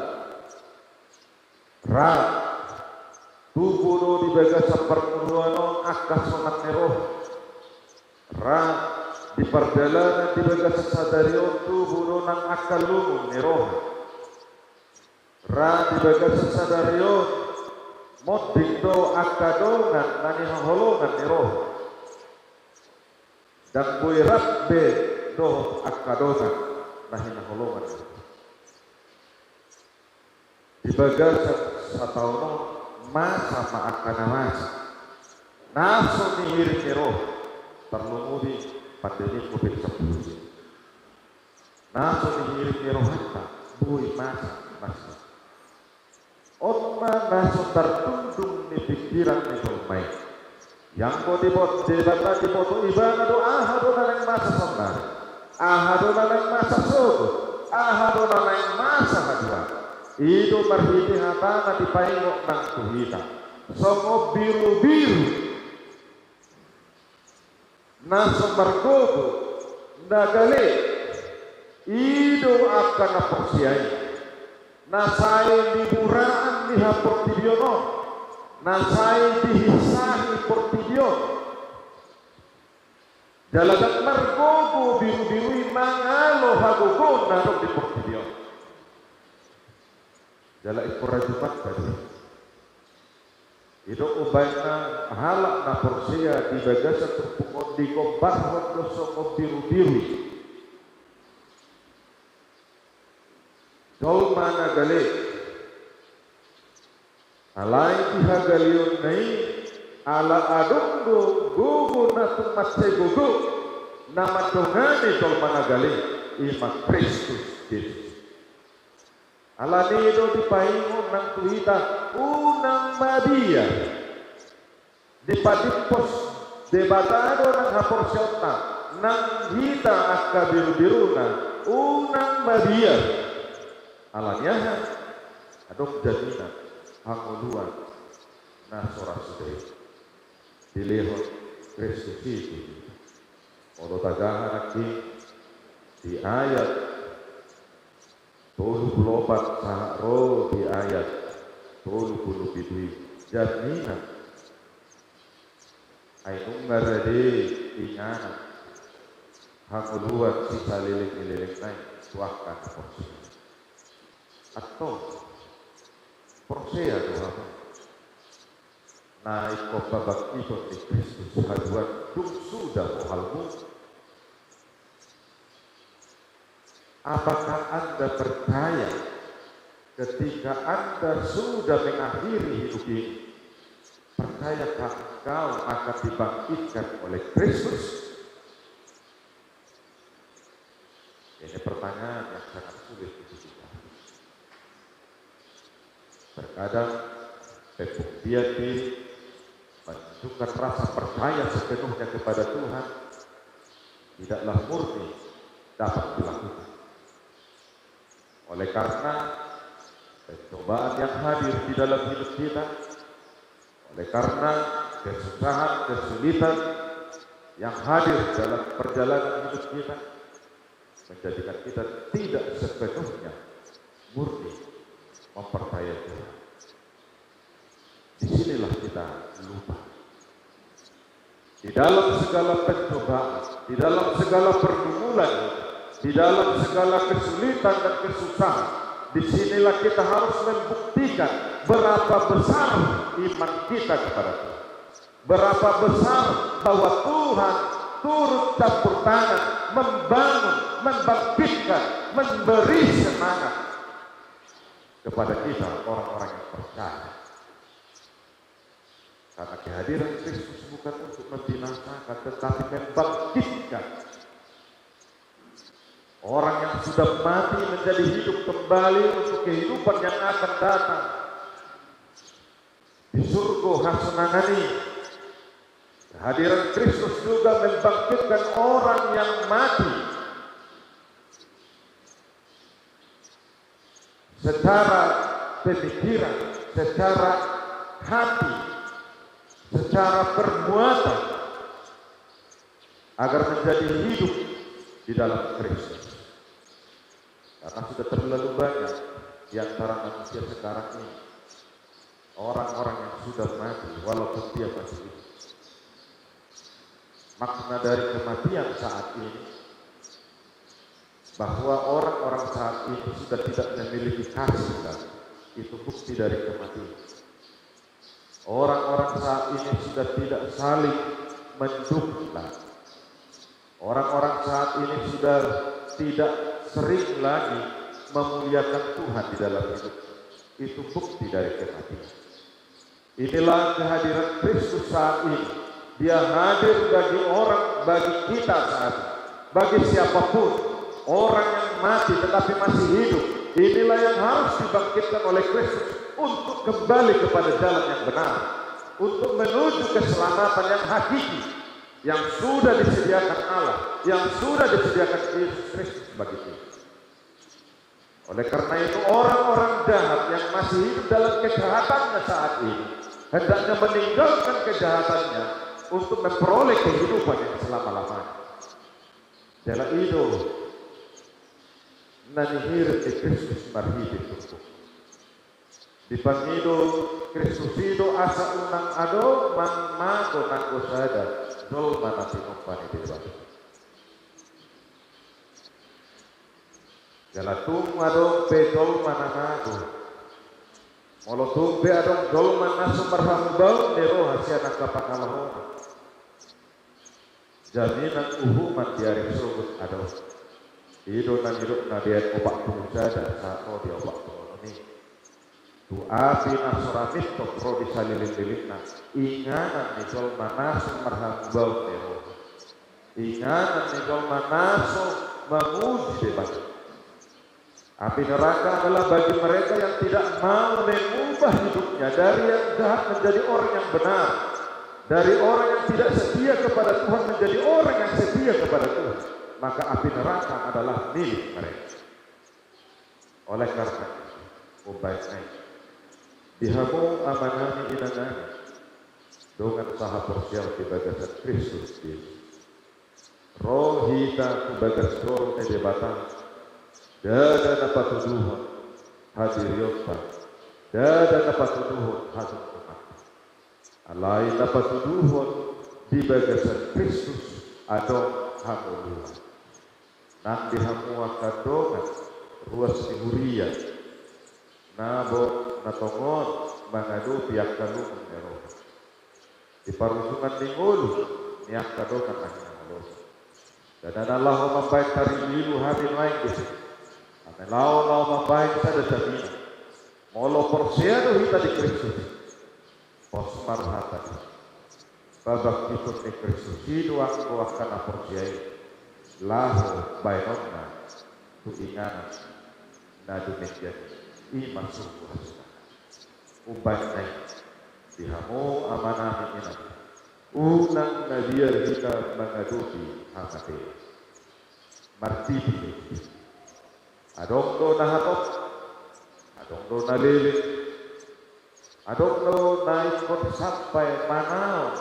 Ra tubu do di bagasan parngoluan on angka sonang ni roha. Ra di pardalanan di bagasan sadari on tubu do nang angka lungun ni roha. Ra di bagasan sadari on monding do angka dongan na nihaholongan ni roha. Ndang boi rap be dohot angka dongan na hinaholongan ni roha. Di bagasan sataon on masa ma angka na masa. Na so nihirim ni roha, tarlumobi pandemi covid sampulu. Na so nihirim ni rohanta boi masa, masa. On ma na so tartundung ni pingkiran ni jolma i. Ianggo diboto Debata, diboto ibana do aha do na naeng masa saonari, aha do na naeng masa sogot, aha do na naeng masa haduan. I do marhite hatana dipaingot nang tu hita. Songon birubiru na so margogo, na gale, i do angka na porsea i, na sai niburaan di haportibion on, na sai dihinsahi portibi on. Jala ndang margogo birubiru i mangalo hagogoon na adong di portibi on. Jala ingkon rajumanta do i. I do umbahen na halak na porsea di bagasan turpuk on digombarhon do songon birubiru i. Jolma na gale, Alai di hagaleonna i, ala adong do gogo na tung mansai gogo, na mandongani jolma na gale, i ma Kristus Jesus. Alani do dipaingot nang tu hita, unang mabiar. Dipatimpos Debata do nang haporseaonta, nang hita angka birubiruna, unang mabiar. Alani aha? Adong jaminan hangoluan na so ra suda i dilehon Kristus i tu hita. Molo tagaha nangkin di ayat tolu pulu opat sahat ro di ayat tolu pulu pitu i, jaminan. Ai nunga rade inganan hangoluan sisaleleng ni lelengna i tu angka na porsea. Antong, porsea do hamu na ingkon pabangkiton ni Kristus haduan dung suda bohalmu? Apakah Anda percaya ketika Anda sudah mengakhiri hidup ini, percayakah engkau akan dibangkitkan oleh Kristus? Ini pertanyaan yang sangat sulit untuk dijawab. Terkadang pembuktian diri menunjukkan rasa percaya sepenuhnya kepada Tuhan tidaklah murni dapat dilakukan. Oleh karena pencobaan yang hadir di dalam hidup kita, oleh karena kesusahan, kesulitan yang hadir dalam perjalanan hidup kita, menjadikan kita tidak sepenuhnya murni mempercayai Tuhan. Di sinilah kita lupa. Di dalam segala pencobaan, di dalam segala pergumulan, di dalam segala kesulitan dan kesusahan, di sinilah kita harus membuktikan berapa besar iman kita kepada Tuhan. Berapa besar bahwa Tuhan turut campur tangan, membangun, membangkitkan, memberi semangat kepada kita orang-orang yang percaya. Karena kehadiran Kristus bukan untuk membinasakan, tetapi membangkitkan. Orang yang sudah mati menjadi hidup kembali untuk kehidupan yang akan datang. Di surgo hasonangan i, kehadiran Kristus juga membangkitkan orang yang mati secara pemikiran, secara hati, secara perbuatan, agar menjadi hidup di dalam Kristus. Karena sudah terlalu banyak di antara manusia sekarang ini orang-orang yang sudah mati walaupun dia masih hidup. Makna dari kematian saat ini, bahwa orang-orang saat ini sudah tidak memiliki kasih lagi. Itu bukti dari kematian. Orang-orang saat ini sudah tidak saling mendukung lagi. Orang-orang saat ini sudah tidak sering lagi memuliakan Tuhan di dalam hidup. Itu bukti dari kematian. Inilah kehadiran Kristus saat ini. Dia hadir bagi orang, bagi kita saat ini. Bagi siapapun, orang yang mati tetapi masih hidup, inilah yang harus dibangkitkan oleh Kristus untuk kembali kepada jalan yang benar, untuk menuju keselamatan yang hakiki, yang sudah disediakan Allah, yang sudah disediakan Yesus Kristus bagi kita. Oleh karena itu, orang-orang jahat yang masih hidup dalam kejahatannya saat ini hendaknya meninggalkan kejahatannya untuk memperoleh kehidupan yang selama-lamanya. Jala i do na nihirim ni Kristus marhite turpuk. Dipangido Kristus i do asa unang adong manang mago nanggo sada jolma na tinompa ni Debata. Jala tung adong pe jolma na mago. Molo tung pe adong jolma na so marhamubaon ni roha sian angka pangalahoan, jaminan uhuman di ari sogot adong. I do na nidok na di ayat opat pulu sada sahat ro di opat pulu onom i. Api na so ra mintop ro di salelenglelengna, inganan ni jolma na so marhamubaon ni roha. Inganan ni jolma na so mamuji Debata. Api neraka adalah bagi mereka yang tidak mau mengubah hidupnya dari yang jahat menjadi orang yang benar, dari orang yang tidak setia kepada Tuhan menjadi orang yang setia kepada Tuhan. Maka api neraka adalah milik mereka. Oleh karena itu, umbahen nai, di hamu amanami inanami, dongan sahaporseaon di bagasan Kristus Jesus, ro hita tu bagas toru ni Debata, ndada na patuduhon hadirionta, ndada na patuduhon hasosoanta. Alai na patuduhon di bagasan Kristus adong hangoluan. Nang di hamu angka dongan ruas ni huria, na bo na tongon mangadopi angka lungun ni roha di parujungan ni ngolu ni angka dongan na hinangoloi. Ndada na laho mambahen taribilu hami nuaeng disi. Hami laho, laho mambahen sada jaminan. Molo porsea do hita di Kristus, pos ma rohanta di pabangkitonna Kristus i do anggo angka na porsea i laho bahenonna tu inganan na dumenggan i, i ma surgo hasina. Umbahen nai, di hamu amanami inanami, unang na biar hita mangadopi hamatean. Martiti do hita. Adong do na hatop, adong do na leleng, adong do na ingkon sampai manaon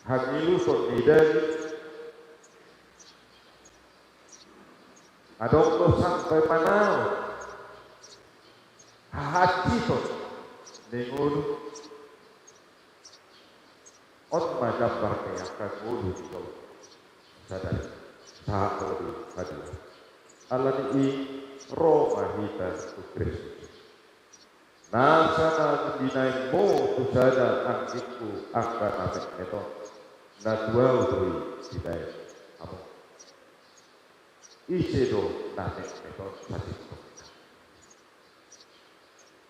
hangiluson ni daging, adong do sampai manaon hahansiton ni ngolu. On ma jambar ni angka ngolu ni jolma sadari sahat ro di hadirin. Alani i, ro ma hita tu Kristus. Nasa na binahenmu tu sada, anggingku, angka na metmet on, na tu ahu do i dibahen hamu. Ise do na metmet on? Sasintongna,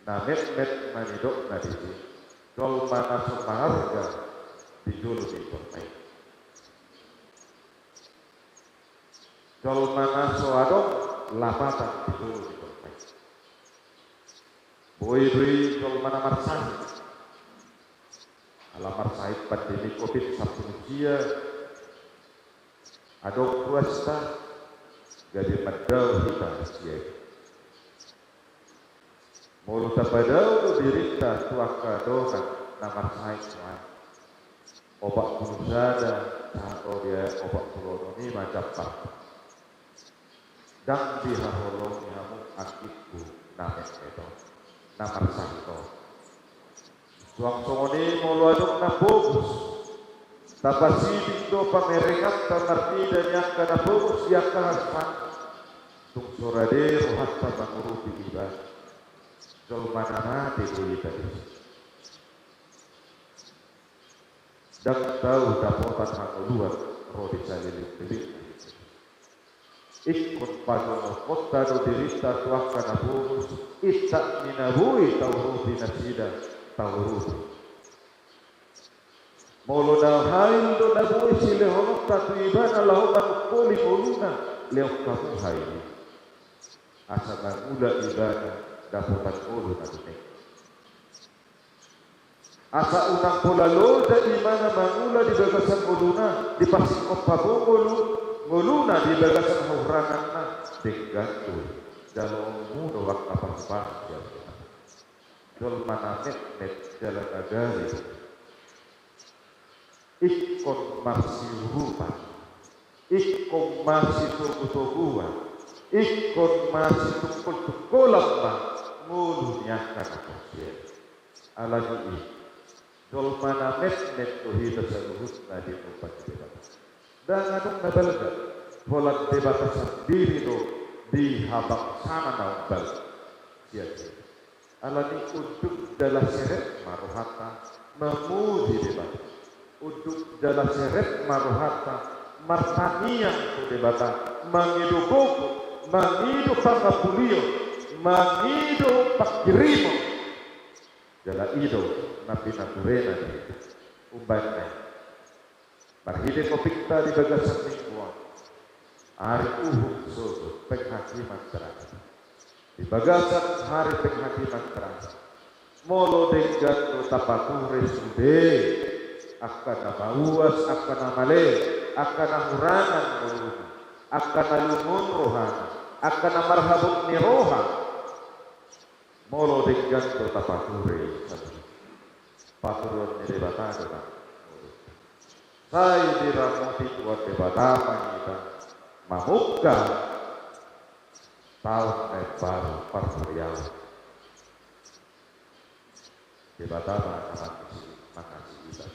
na metmet ma nidokna disi, jolma na so maarga di jolo ni jolma i. Jolma na so adong lapatan di jolo ni jolma i. Boi do i jolma na marsahit. Ala marsahit pandemi covid sampulu sia, adong ruasta, gabe mandao hita sian i. Molo tapadao do dirinta tu angka dongan na marsahit nuaeng, opat pulu sada sahat ro di opat pulu onom i ma jambar. Ndang dihaholongi hamu anggingku na metmet on, na marsahit on. Suang songon i molo adong na pogos, tapasiding do pamerenganta marnida ni angka na pogos di angka harsangap. Tung so rade rohanta mangurupi ibana, jolma na mate do hita disi. Ndang tau dapotan hangoluan ro di salelenglelengna. Ingkon pajongokhonta do dirinta tu angka na pogos, intak ni na boi taurupi nasida taurupi. Molo na hail do na boi silehononta tu ibana laho manungkoli ngoluna, lehon hamu hail i, asa mangula ibana dapotan ngolu na dumenggan. Asa unang pola loja ibana mangula di bagasan ngoluna, diparsingkop hamu ngolu, ngoluna di bagasan hahuranganna. Denggan do i, jaloonmu do angka parbaru sian Debata. Jolma na metmet jala na gale, ingkon marsiurupan, ingkon marsitogutoguan, ingkon marsitungkoltungkolan ma ngolu ni angka na porsea. Alani i, jolma na metmet do hita saluhutna di adopan ni Debata. Ndang adong na balga, holan Debata sandiri do di habangsana na umbalga. Sian i, alani i unduk jala serep ma rohanta mamuji Debata. Unduk jala serep ma rohanta martangiang tu Debata, mangido gogo, mangido pangampulion, mangido panghirimon jala i do na pinaturena di hita. Umbahen na i, marhite topikta di bagasan minggu on, ari uhum sogot, penghakiman terakhir. Di bagasan ari penghakiman terakhir, molo denggan do tapature sude angka na mauas, angka na male, angka na hurangan ngoluna, angka na lungun rohana, angka na marhabot ni roha, molo denggan do tapature, patureon ni Debata do na. Sai diramoti Tuhan Debata ma hita mamungka taon na imbaru parhuriaon. Debata ma na mangasihi, mangasihi hita.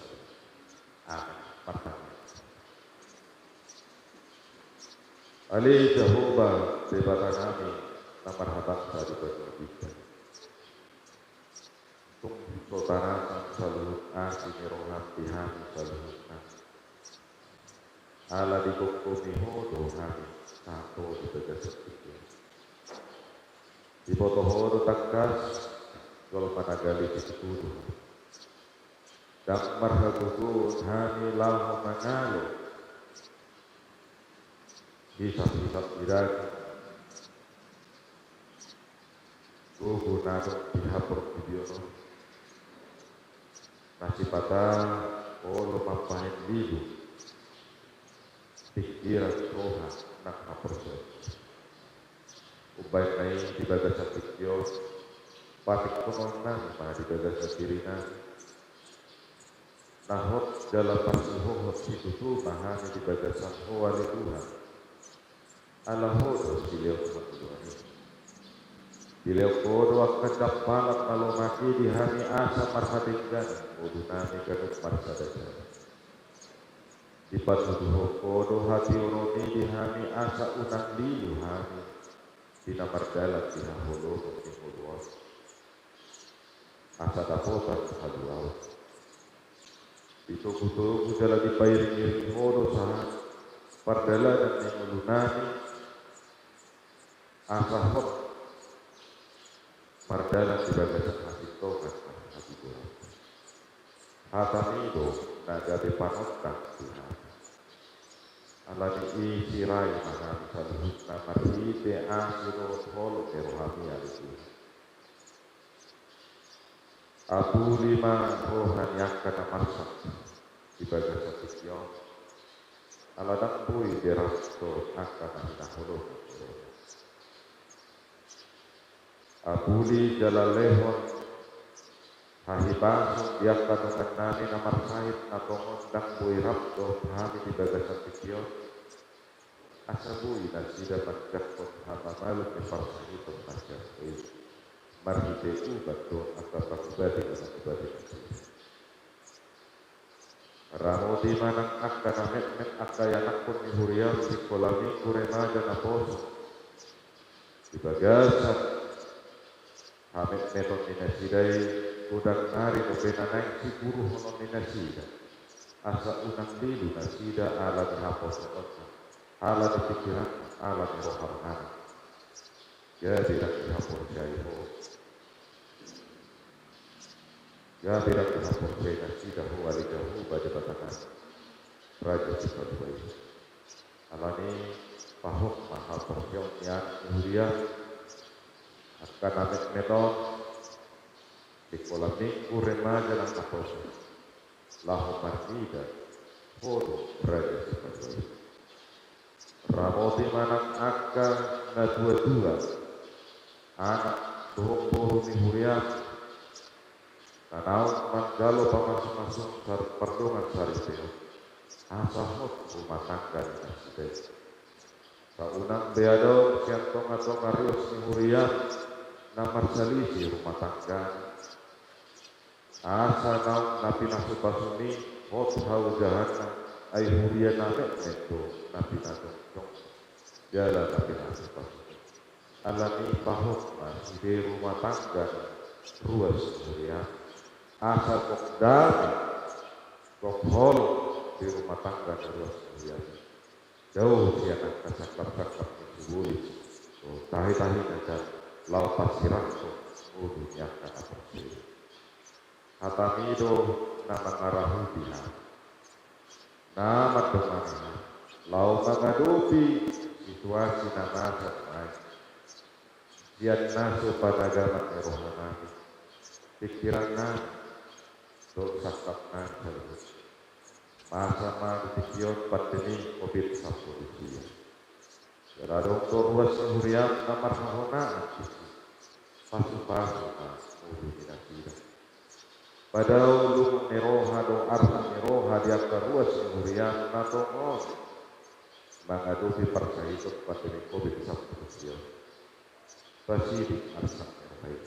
Amen. Martangiang. Ale Jahowa, Debata nami na marhabangsa di banua bintan. Tung so tarasam saluhut asi ni roham di hami saluhutna. Ala digomgomi Ho do hami sahat di bagasan tingki on. Diboto Ho do tangkas jolma na gale situtu do hami. Ndang marhagogoon hami laho mangalo hisap-hisap di daging, gogo na adong di haportibion on, na sipata olo mambahen lilu pingkiran, roha nang haporseaon. Umbahen na i di bagasan tingki on, patikkonon nami ma di bagasan diri nami na hot jala parsihohot situtu ma hami di bagasan Ho ale Tuhan. Ala Ho do silehon hangoluan i. Dilehon Ho do angka jampalan na lomak i di hami asa marhadengganan ngolu nami ganup marsada-sada. Dipatuduhon Ho do hatiuron i di hami asa unang lilu hami di na mardalan di haholomon ni ngolu on. Asa dapotan haluaon. Ditogu-togu jala dipairing-iring Ho do sahat pardalanan ni ngolu nami, asa hot mardalan di bagasan hasintongan nang habiboran. Hatami do na gabe panondang di hami. Alani i sirai ma hami saluhutna marhite asi dohot holong ni rohami ale Tuhan. Apuli ma roha ni angka na marsak di bagasan tingki on, ala ndang boi be rap dohot angka na hinaholongan ni roha. Apuli jala lehon hahipason di angka dongan nami na marsahit na tongon ndang boi rap dohot hami di bagasan tingki on. Asa boi nasida manjangkon hamamalum ni parsahiton na sian Ho i marhite ubat dohot angka pangubati na mangubati nasida. Ramoti ma nang angka na metmet, angka ianakhon ni huriam, sikola minggu, remaja, naposo. Di bagasan hametmeton ni nasida i, godang nari dope na naeng siburuhonon ni nasida, asa unang lilu nasida ala ni haposoonna, ala ni pingkiranna, ala ni rohana. Gabe ndang dihaporseai Ho. Gabe ndang dihaporseai nasida Ho ale Jahowa Debata nami, Raja Sipatupa i. Alani pahot ma haporseaon ni anak ni huria, angka na metmet on, sikola minggu, remaja nang naposo, laho marnida Ho do Raja Sipatupa i. Ramoti ma nang angka na tuatua, anak dohot boru ni huriam, na naung manjalo pamasumasu sar-, pardongan saripeon, asa hot rumah tangga ni nasida i. Asa unang be adong sian tongatonga ruas ni huriam na marsalisi rumah tangga. Asa naung na pinasupasumi hot haujahanna, ai huria na metmet do na pinajongjongi jala na pinasupasumi. Alani pahot ma sude rumah tangga ni ruas ni huriam, asa gok dame, gok holong di rumah tangga ni ruas ni huriam. Dao sian angka sangkapsangkap ni sibolis, o, tahitahina jala laho parsirangkon ngolu ni angka na porsea. Hatami do na mangarahoti hami, na mandongani hami laho mangadopi situasi na masa nuaeng. Sian na so panagaman ni rohanami, pingkirannami dohot sangkapnami saluhutna. Masa ma di tingki on pandemi covid sampulu sia. Jala adong do ruas ni huriam na marhahonaan disi pasupasu ma ngolu ni nasida. Padao lungun ni roha dohot arsak ni roha di angka ruas ni huriam na tongon mangadopi parsahiton pandemi covid sampulu sia on. Pasiding arsak ni roha i.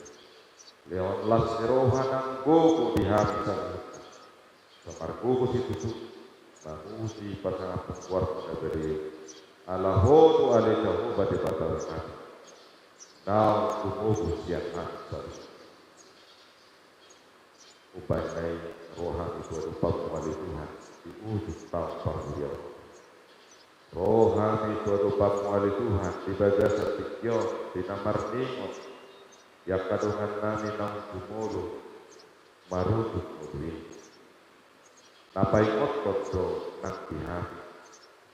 Lehon las ni roha nang gogo di hami saluhutna. Sai margogo situtu, mamuji pasangaphon goarmu na badia. Ala Ho do ale Jahowa Debata nami, naung gumogo sian hami saluhutna. Umbahen na i, ro hami tu adopanmu ale Tuhan di ujung taon parhuriaon. Ro hami tu adopanmu ale Tuhan di bagasan tingki on, di na marningot, di angka dongannami naung jumolo marujung ngolu i. Na paingothon do nang di hami,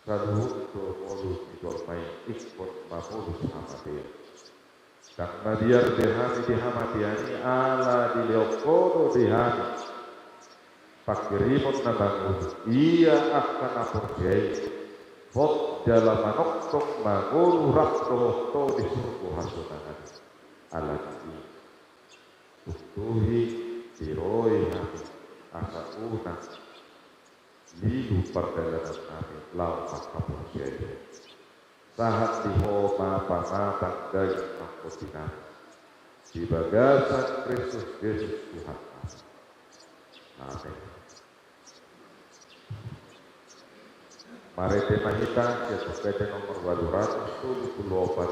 saluhut do ngolu ni jolma i ingkon mamolus hamatean. Ndang mabiar be hami di hamatean i, ala dilehon Ho do di hami pangkirimon na mangolu, ia angka na porsea i, hot jala manongtong mangolu rap dohot Ho di surgo hasonangan i. Ala ni i, tuktuhi, tiroi hami asa unang lilu pardalanannami laho manghaporseai Ho. Sahat di Ho ma pamatang daging nang tondinami di bagasan Kristus Jesus Tuhannami. Amen. Marende ma hita sian Buku Ende nomor ualu ratus tolu pulu opat,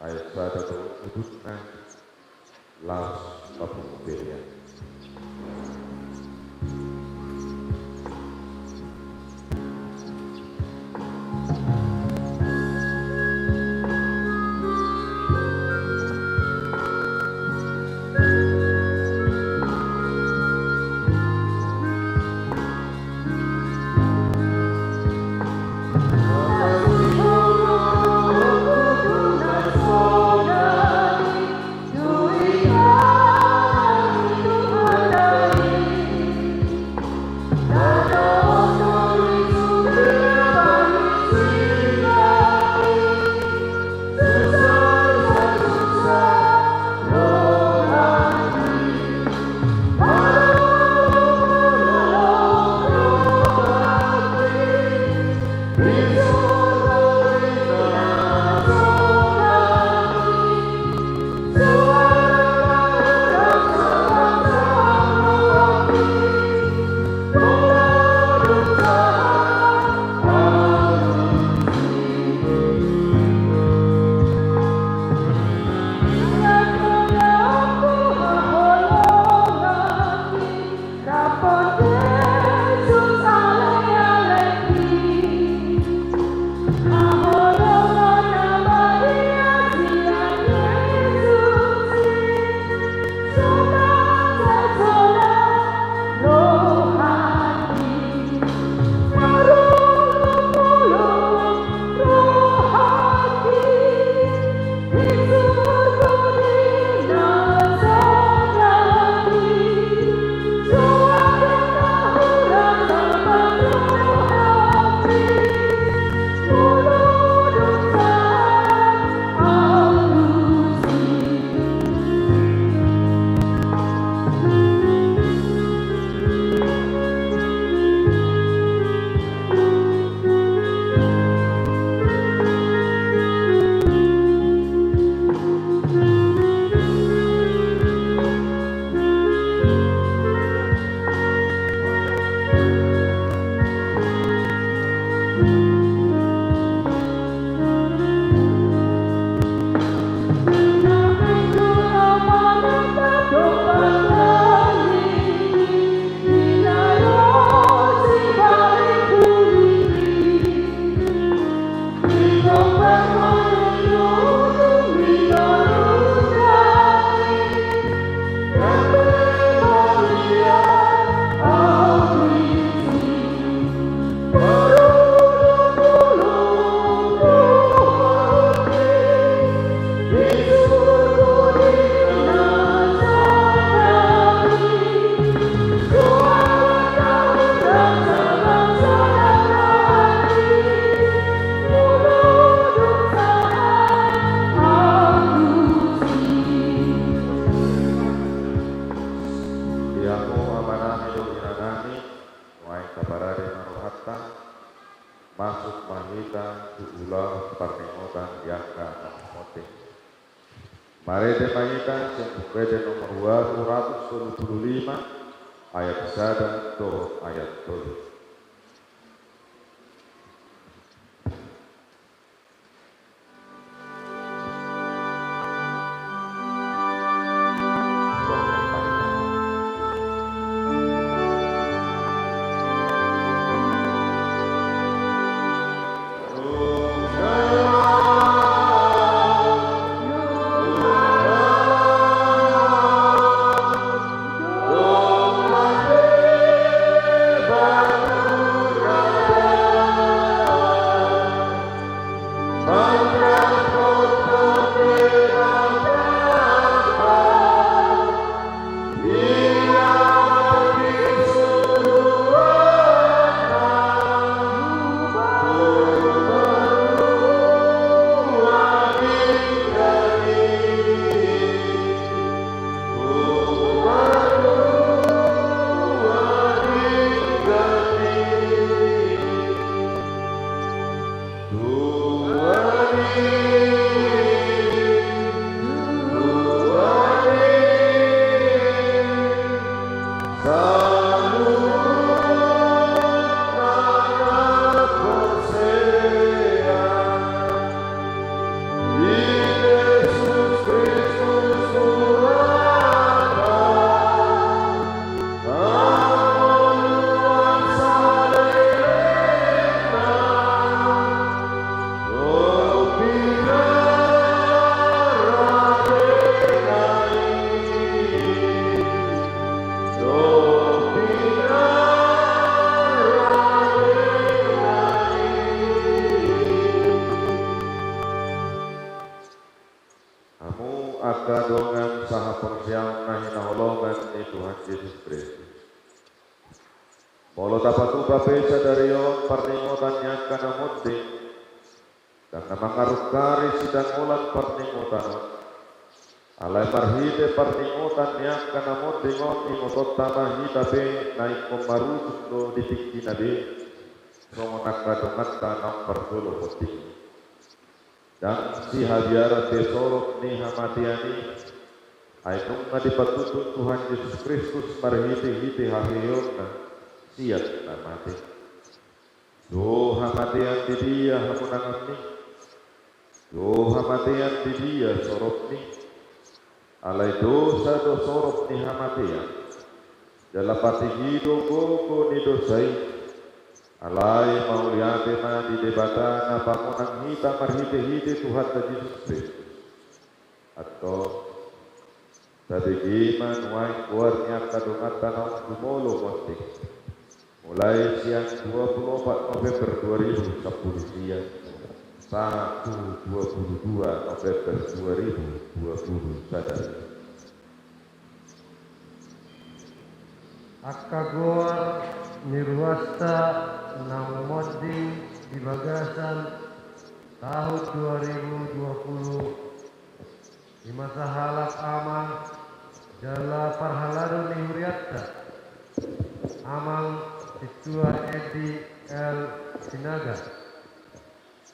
ayat sada dohot udutna. Laos tapungkiri. Hamu amanami dohot inanami, nuaeng taparade ma rohanta, masuk ma hita tu ulaon parningotan di angka na monding. Marende ma hita sian Buku Ende nomor ualu ratus tolu pulu lima, ayat sada dohot ayat tolu. Hamu angka dongan sahaporseaon na hinaholongan ni Tuhan Jesus Kristus. Molo tapatupa pe sadari on parningotan ni angka na monding, ndang na mangarungkari sidangolan parningotan on. Alai marhite parningotan ni angka na monding on ingotonta ma hita pe na ingkon marujung do di tingkina be, songon angka donganta naung parjolo monding. Ndang sihabiaran be sorop ni hamatean i, ai nunga dipatutung Tuhan Jesus Kristus marhitehite haheheonna sian na mate. Jo hamatean, di dia hamonanganmi? Jo hamatean, di dia soropmi? Alai dosa do sorop ni hamatean. Jala patigi do gogo ni dosa i. Alai mauliate ma di Debata na pamonang hita marhitehite Tuhanta Jesus Kristus. Antong, tabege ma nuaeng goar ni angka donganta naung jumolo monding. Mulai sian dua puluh opat November dua ribu sampulu sia, sahat tu dua puluh dua November dua ribu dua puluh sada. Angka goar ni ruasta naung monding di bagasan taon dua ribu dua puluh. Ima sahalak amang jala parhalado ni hurianta, Amang Sintua Edi L Sinaga.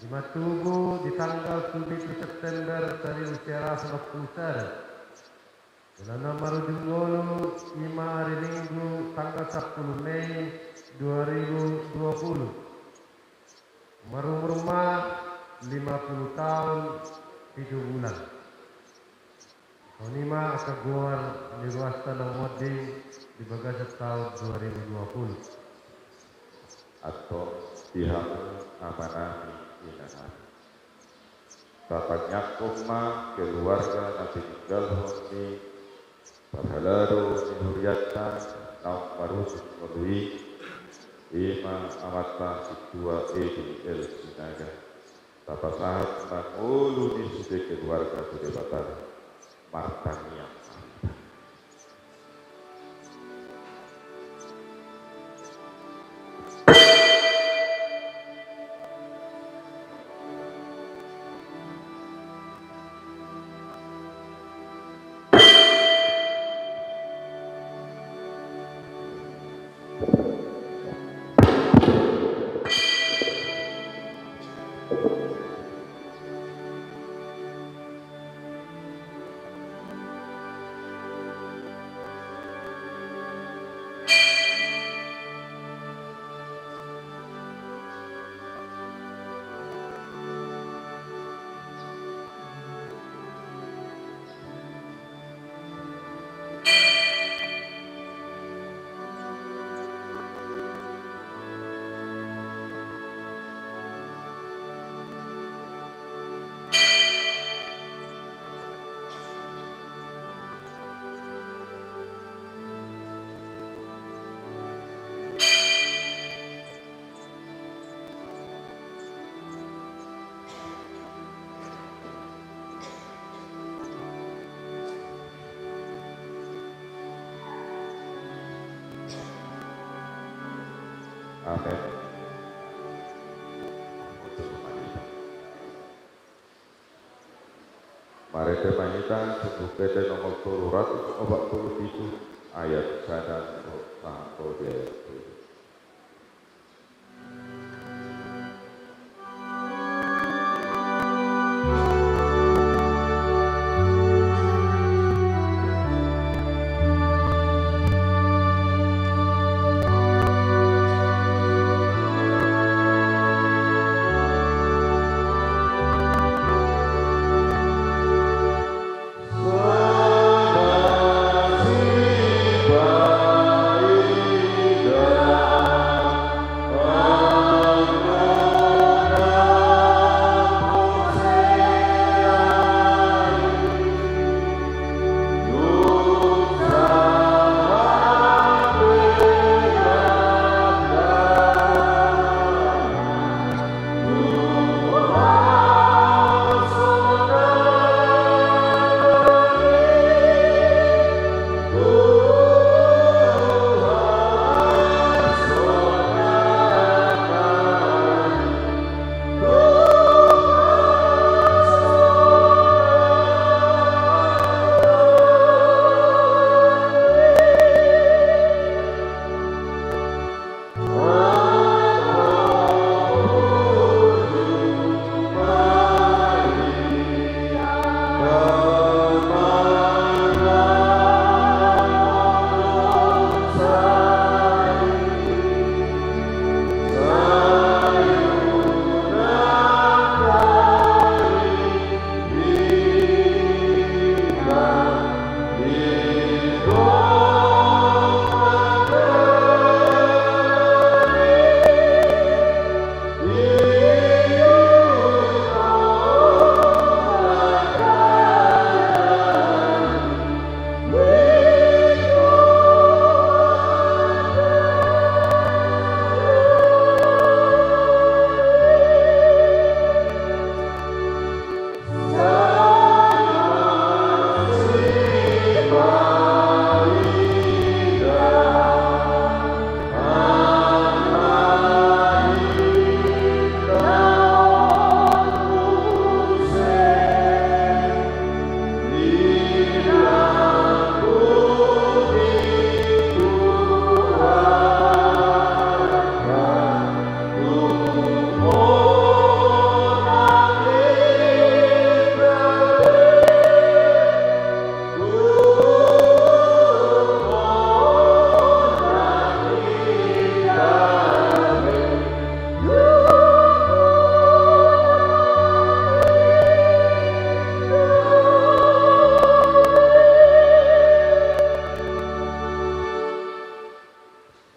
Ima tubu di tanggal pitu September saribu sia ratus onom pulu sada. Jala na marujung ngolu ima ari Minggu tanggal sampulu Mei dua ribu dua puluh. Marumur ma lima puluh taon pitu bulan. Songon i ma angka goar ni ruasta naung monding di bagasan taon dua ribu dua puluh. Antong di hamu amanami inanami, tatangiangkon ma keluarga na tininggalhon ni parhalado ni hurianta naung marujung ngolu i, ima amanta Sintua Edi L Sinaga. Tapasahat ma ngolu ni sude keluarga tu Debata. Martangiang ma hita. Amen. Marende ma hita sian Buku Ende nomor tolu ratus opat pulu pitu, ayat sada sahat tu ayat tolu.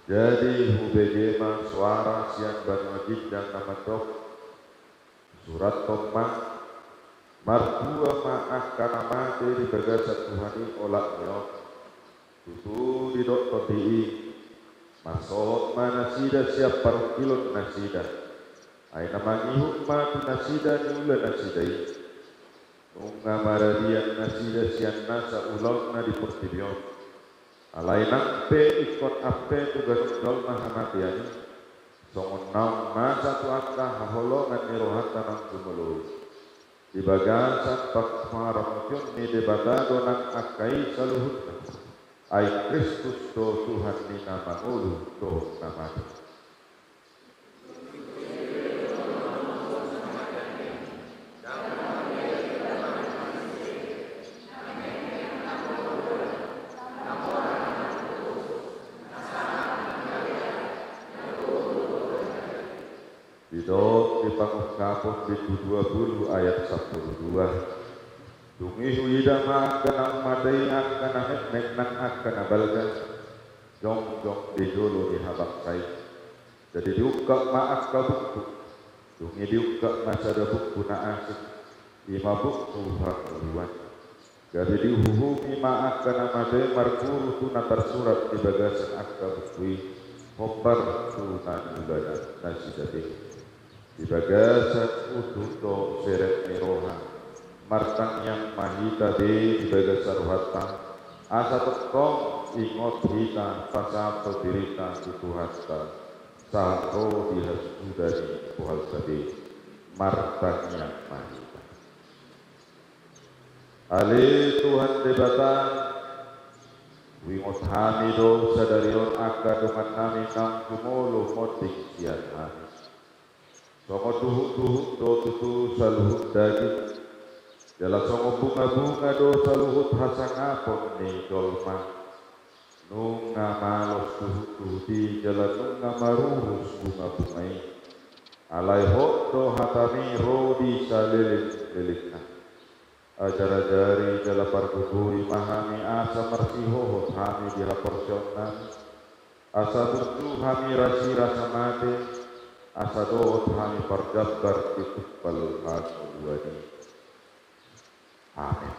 Jadi hubege ma soara sian banua ginjang na mandok, surathon ma, martua ma angka na mate di bagasan Tuhan i olat ni on. Tutu didok Tondi i, marsohot ma nasida sian parungkilon nasida, ai na mangihut ma tu nasida niula nasida i. Nunga maradian nasida sian nasa ulaonna di portibi on. Alai nang pe ingkon ampe tu ganup jolma hamatean i, songon naung nasa tu angka haholongan ni rohanta naung jumolo i. Di bagasan pangaramotion ni Debata do nang angka i saluhutna. Ai Kristus do Tuhan ni na mangolu dohot na mate. Didok di Pangungkapon bindu dua pulu ayat sampulu dua. Dung i huida ma angka na mate i, angka na metmet nang angka na balga, jongjong di jolo ni habangsa i. Jadi diungkap ma angka buku. Dung i diungkap ma sada buku na asing, i ma buku hangoluan. Gabe diuhuhumi ma angka na mate marguru tu na tarsurat di bagasan angka buku i, hombar tu na niulana nasida be. Di bagasan unduk dohot serep ni roha, martangiang ma hita be di bagasan rohanta, asa tongtong ingot hita pasahathon dirita tu Tuhanta, sahat ro di hasuhuda ni bohalta be. Martangiang ma hita. Ale Tuhan Debata, huingot hami do sadari on angka dongannami naung jumolo monding sian hami. Songon duhutduhut do tutu saluhut daging, jala songon bungabunga do saluhut hasangapon ni jolma. Nunga malos duhutduhut i jala nunga marurus bungabunga i. Alai hot do hatami ro di salelenglelengna. Ajarajari jala pargogoi ma hami asa marsihohot hami di haporseaonnami, asa burju hami rasi rasa mate, asa dohot hami parjambar di tumpal hangoluan i. Amen.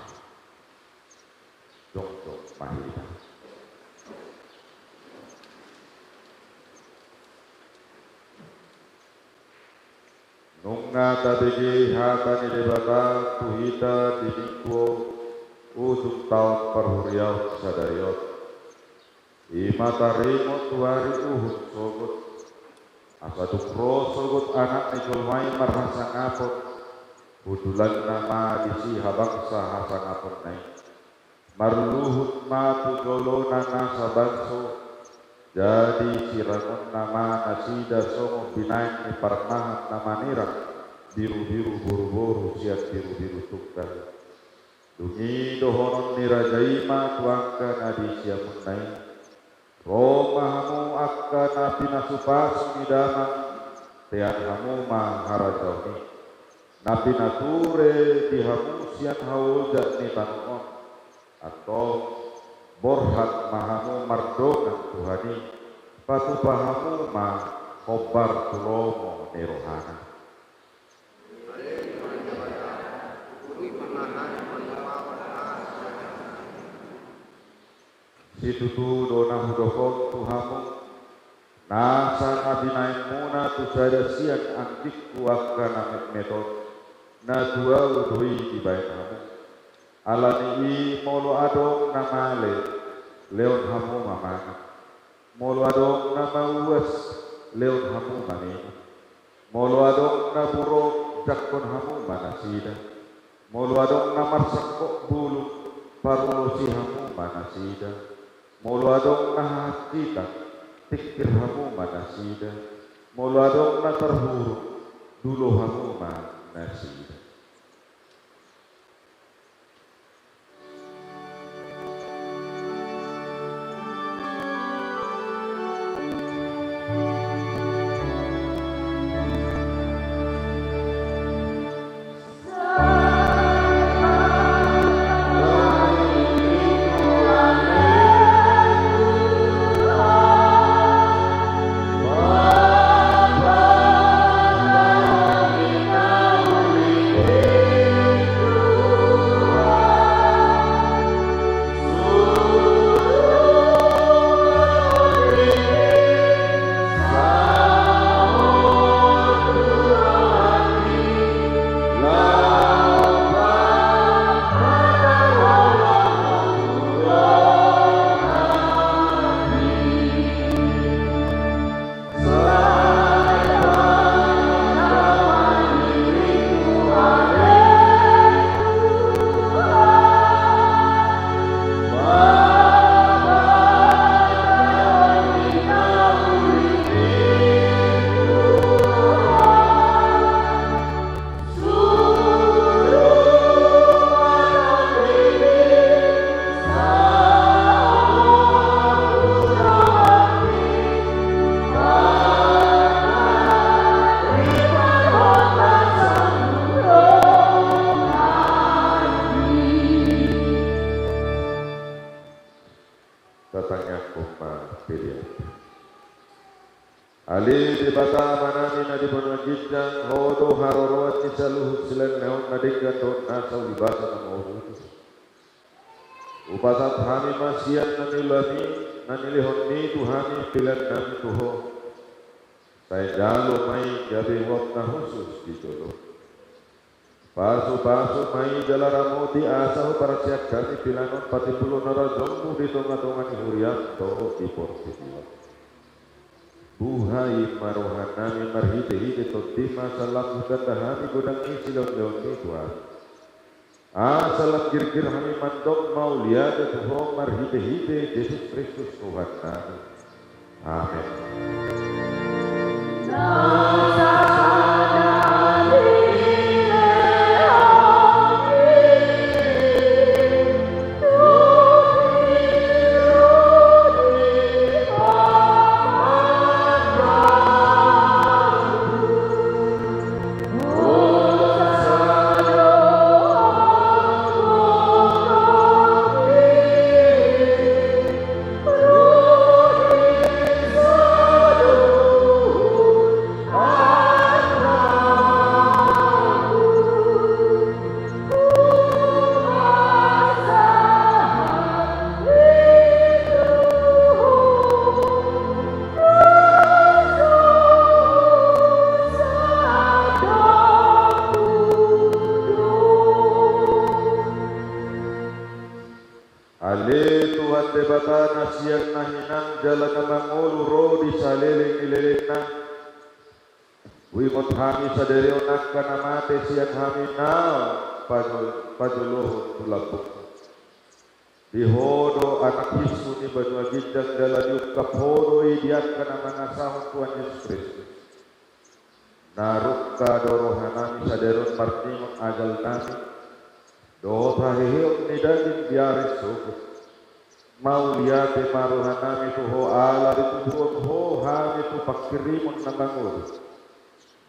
Jongjong ma hita. Nunga tabege hata ni Debata tu hita di Minggu ujung taon parhuriaon sadari on. I ma taringot tu ari uhum sogot. Asa dung ro sogot Anak ni jolma i marhasangapon, hundulanna ma disi habangsa hasangaponna i. Marluhut ma tu jolona nasa bangso, jadi sirangonna ma nasida songon binaen ni parmahan na manirang birubiru boruboru sian birubiru tunggal. Dung i dohonon ni raja i ma tu angka na di siamunna i: Ro ma hamu angka na pinasupasu ni damang, tean hamu ma harajaon i. Na pinature di hamu sian haojak ni tano on. Antong, borhat ma hamu mardongan Tuhan i, patupa hamu ma hombar tu lomo ni rohana. Situtu do na hudok on tu hamu, nasa na binaenmuna tu sada sian anggingku angka na metmet on, na tu ahu do i dibaen hamu. Ala ni i molo adong na male, lehon hamu ma mangan. Molo adong na mauas, lehon hamu ma minum. Molo adong na burok, jangkon hamu ma nasida. Molo adong na marsangkot bulung, parulosi hamu ma nasida. Molo adong na hahangkitan, tingkir hamu ma nasida. Molo adong na tarhurung, dulo hamu ma nasida. pelean. Ale Debata Amanami na di banua ginjang, Ho do haroroan ni saluhut silelengon na denggan dohot nasa ulibasa na maurupi. Hupasahat hami ma sian na niulami, na nilehonmi tu hami peleannami tu Ho. Sai jalo ma i gabe uap na hushus di jolo. Pasupasu ma i jala ramoti asa huparsiap hami pelean on patimbulhon harajaonmu di tongatonga ni huriam dohot di portibi on. Buhai ma rohanami marhitehite Tondim asa lam hutanda hami godang ni silehonlehonmi tu hami. Asa lam girgir hami mandok mauliate tu Ho marhitehite Jesus Kristus Tuhannami. Amen. Ale Tuhan Debata na sian na hinan jala na mangolu ro di saleleng ni lelengna, huingot hami sadari on angka na mate sian hami na pajo-, pajolohon tu lambungmu. Di Ho do Anak hinsu ni banua ginjang jala diungkap Ho do i di angka na mangasahon Tuhan Jesus Kristus. Na rungka do rohanami sadari on marningot agalnami dohot haheheon ni daging di ari sogot. Mauliate ma rohanami tu Ho ala ditubuhon Ho hami tu pangkirimon na mangolu.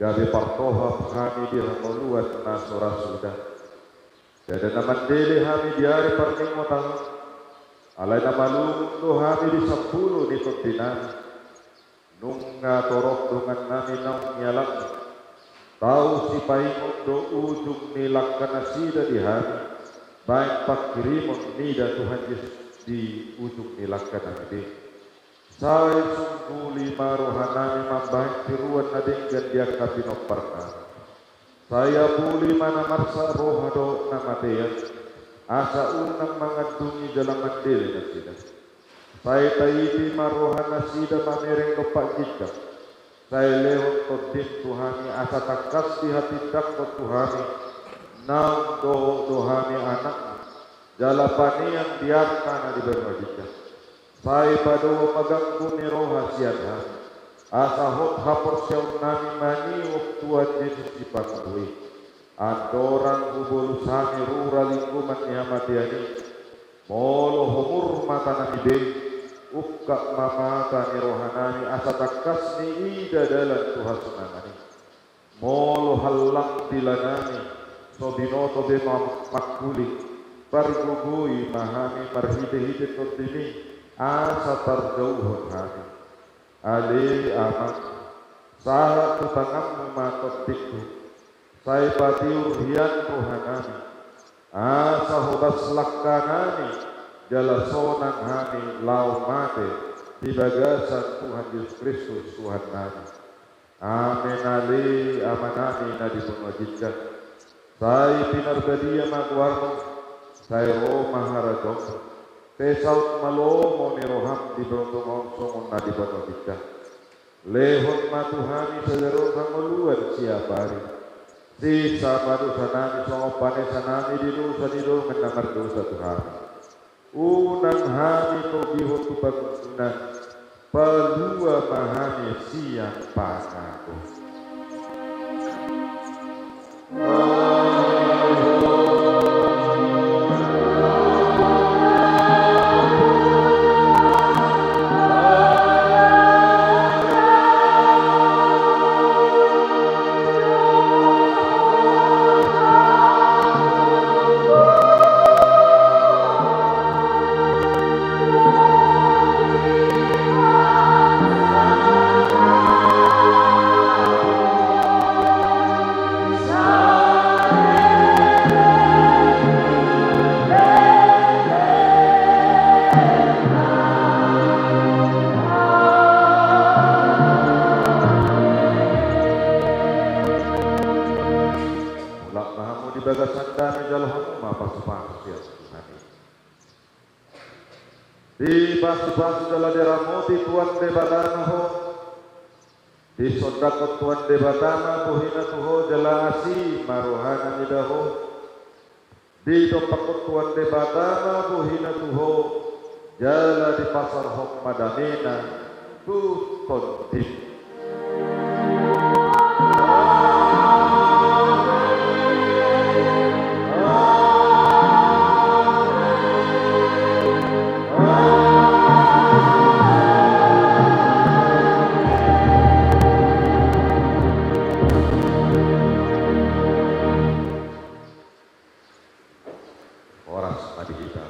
Gabe partohap hami di hangoluan na so ra suda. Ndada na mandele hami di ari parningotan on. Alai na malungun do hami di sambulo ni tondinami. Nunga torop dongannami naung nialapmi. Tau sipaingot do ujung ni langkanasida di hami. Baen pangkirimon mida Tuhan Jesus di ujung ni langkanami be. Sai sungguli ma rohanami mambahen tiruan na denggan di angka pinomparnami. Sai apuli ma na marsak roha dohot na matean, asa unang mangandungi jala mandele nasida. Sai taiti ma rohanasida mamereng dompak ginjang. Sai lehon Tondim tu hami asa tangkas dihatindangkon tu hami, naung dohot do hami anakmi, jala paneang di arta na di banua ginjang. Sai padomu ma ganggu ni roha sian hami, asa hot haporseaonnami manihut Tuhan Jesus Sipangolu i. Andorang hubolus hami rura linggoman ni hamatean i, molo homur matanami be, ungkap ma mata ni rohanami asa tangkas niida dalan tu hasinangan i. Molo hallang dilanami, so binoto be ma-, mangkuling, pargogoi ma hami marhitehite Tondimi, asa tarjouhon hami. Ale Amang, sahat tu tanganmu ma tondingku, sai patiur hian rohanami, asa hobas langkanami, jala sonang hami laho mate di bagasan Tuhan Jesus Kristus Tuhannami. Amen. Ale Amanami na di banua ginjang, sai pinarbadia ma goarmu, sai ro ma harajaonmu, sai saut ma lomo ni roham di banua tonga on songon na di banua ginjang. Lehon ma tu hami sadari on hangoluan siapari. Sesa ma dosanami songon panesanami di dosa ni dongan na mardosa tu hami. Unang hami togihon tu pangunjunan, palua ma hami sian pangago. pasu-pasu sian Tuhan i. Dipasupasu jala diramoti Tuhan Debata ma ho. Disondangkon Tuhan Debata ma bohina tu ho jala asi ma rohana mida ho. Didompakkon Tuhan Debata ma bohina tu ho jala dipasarhon ma damena tu tondim. Horas ma di hita.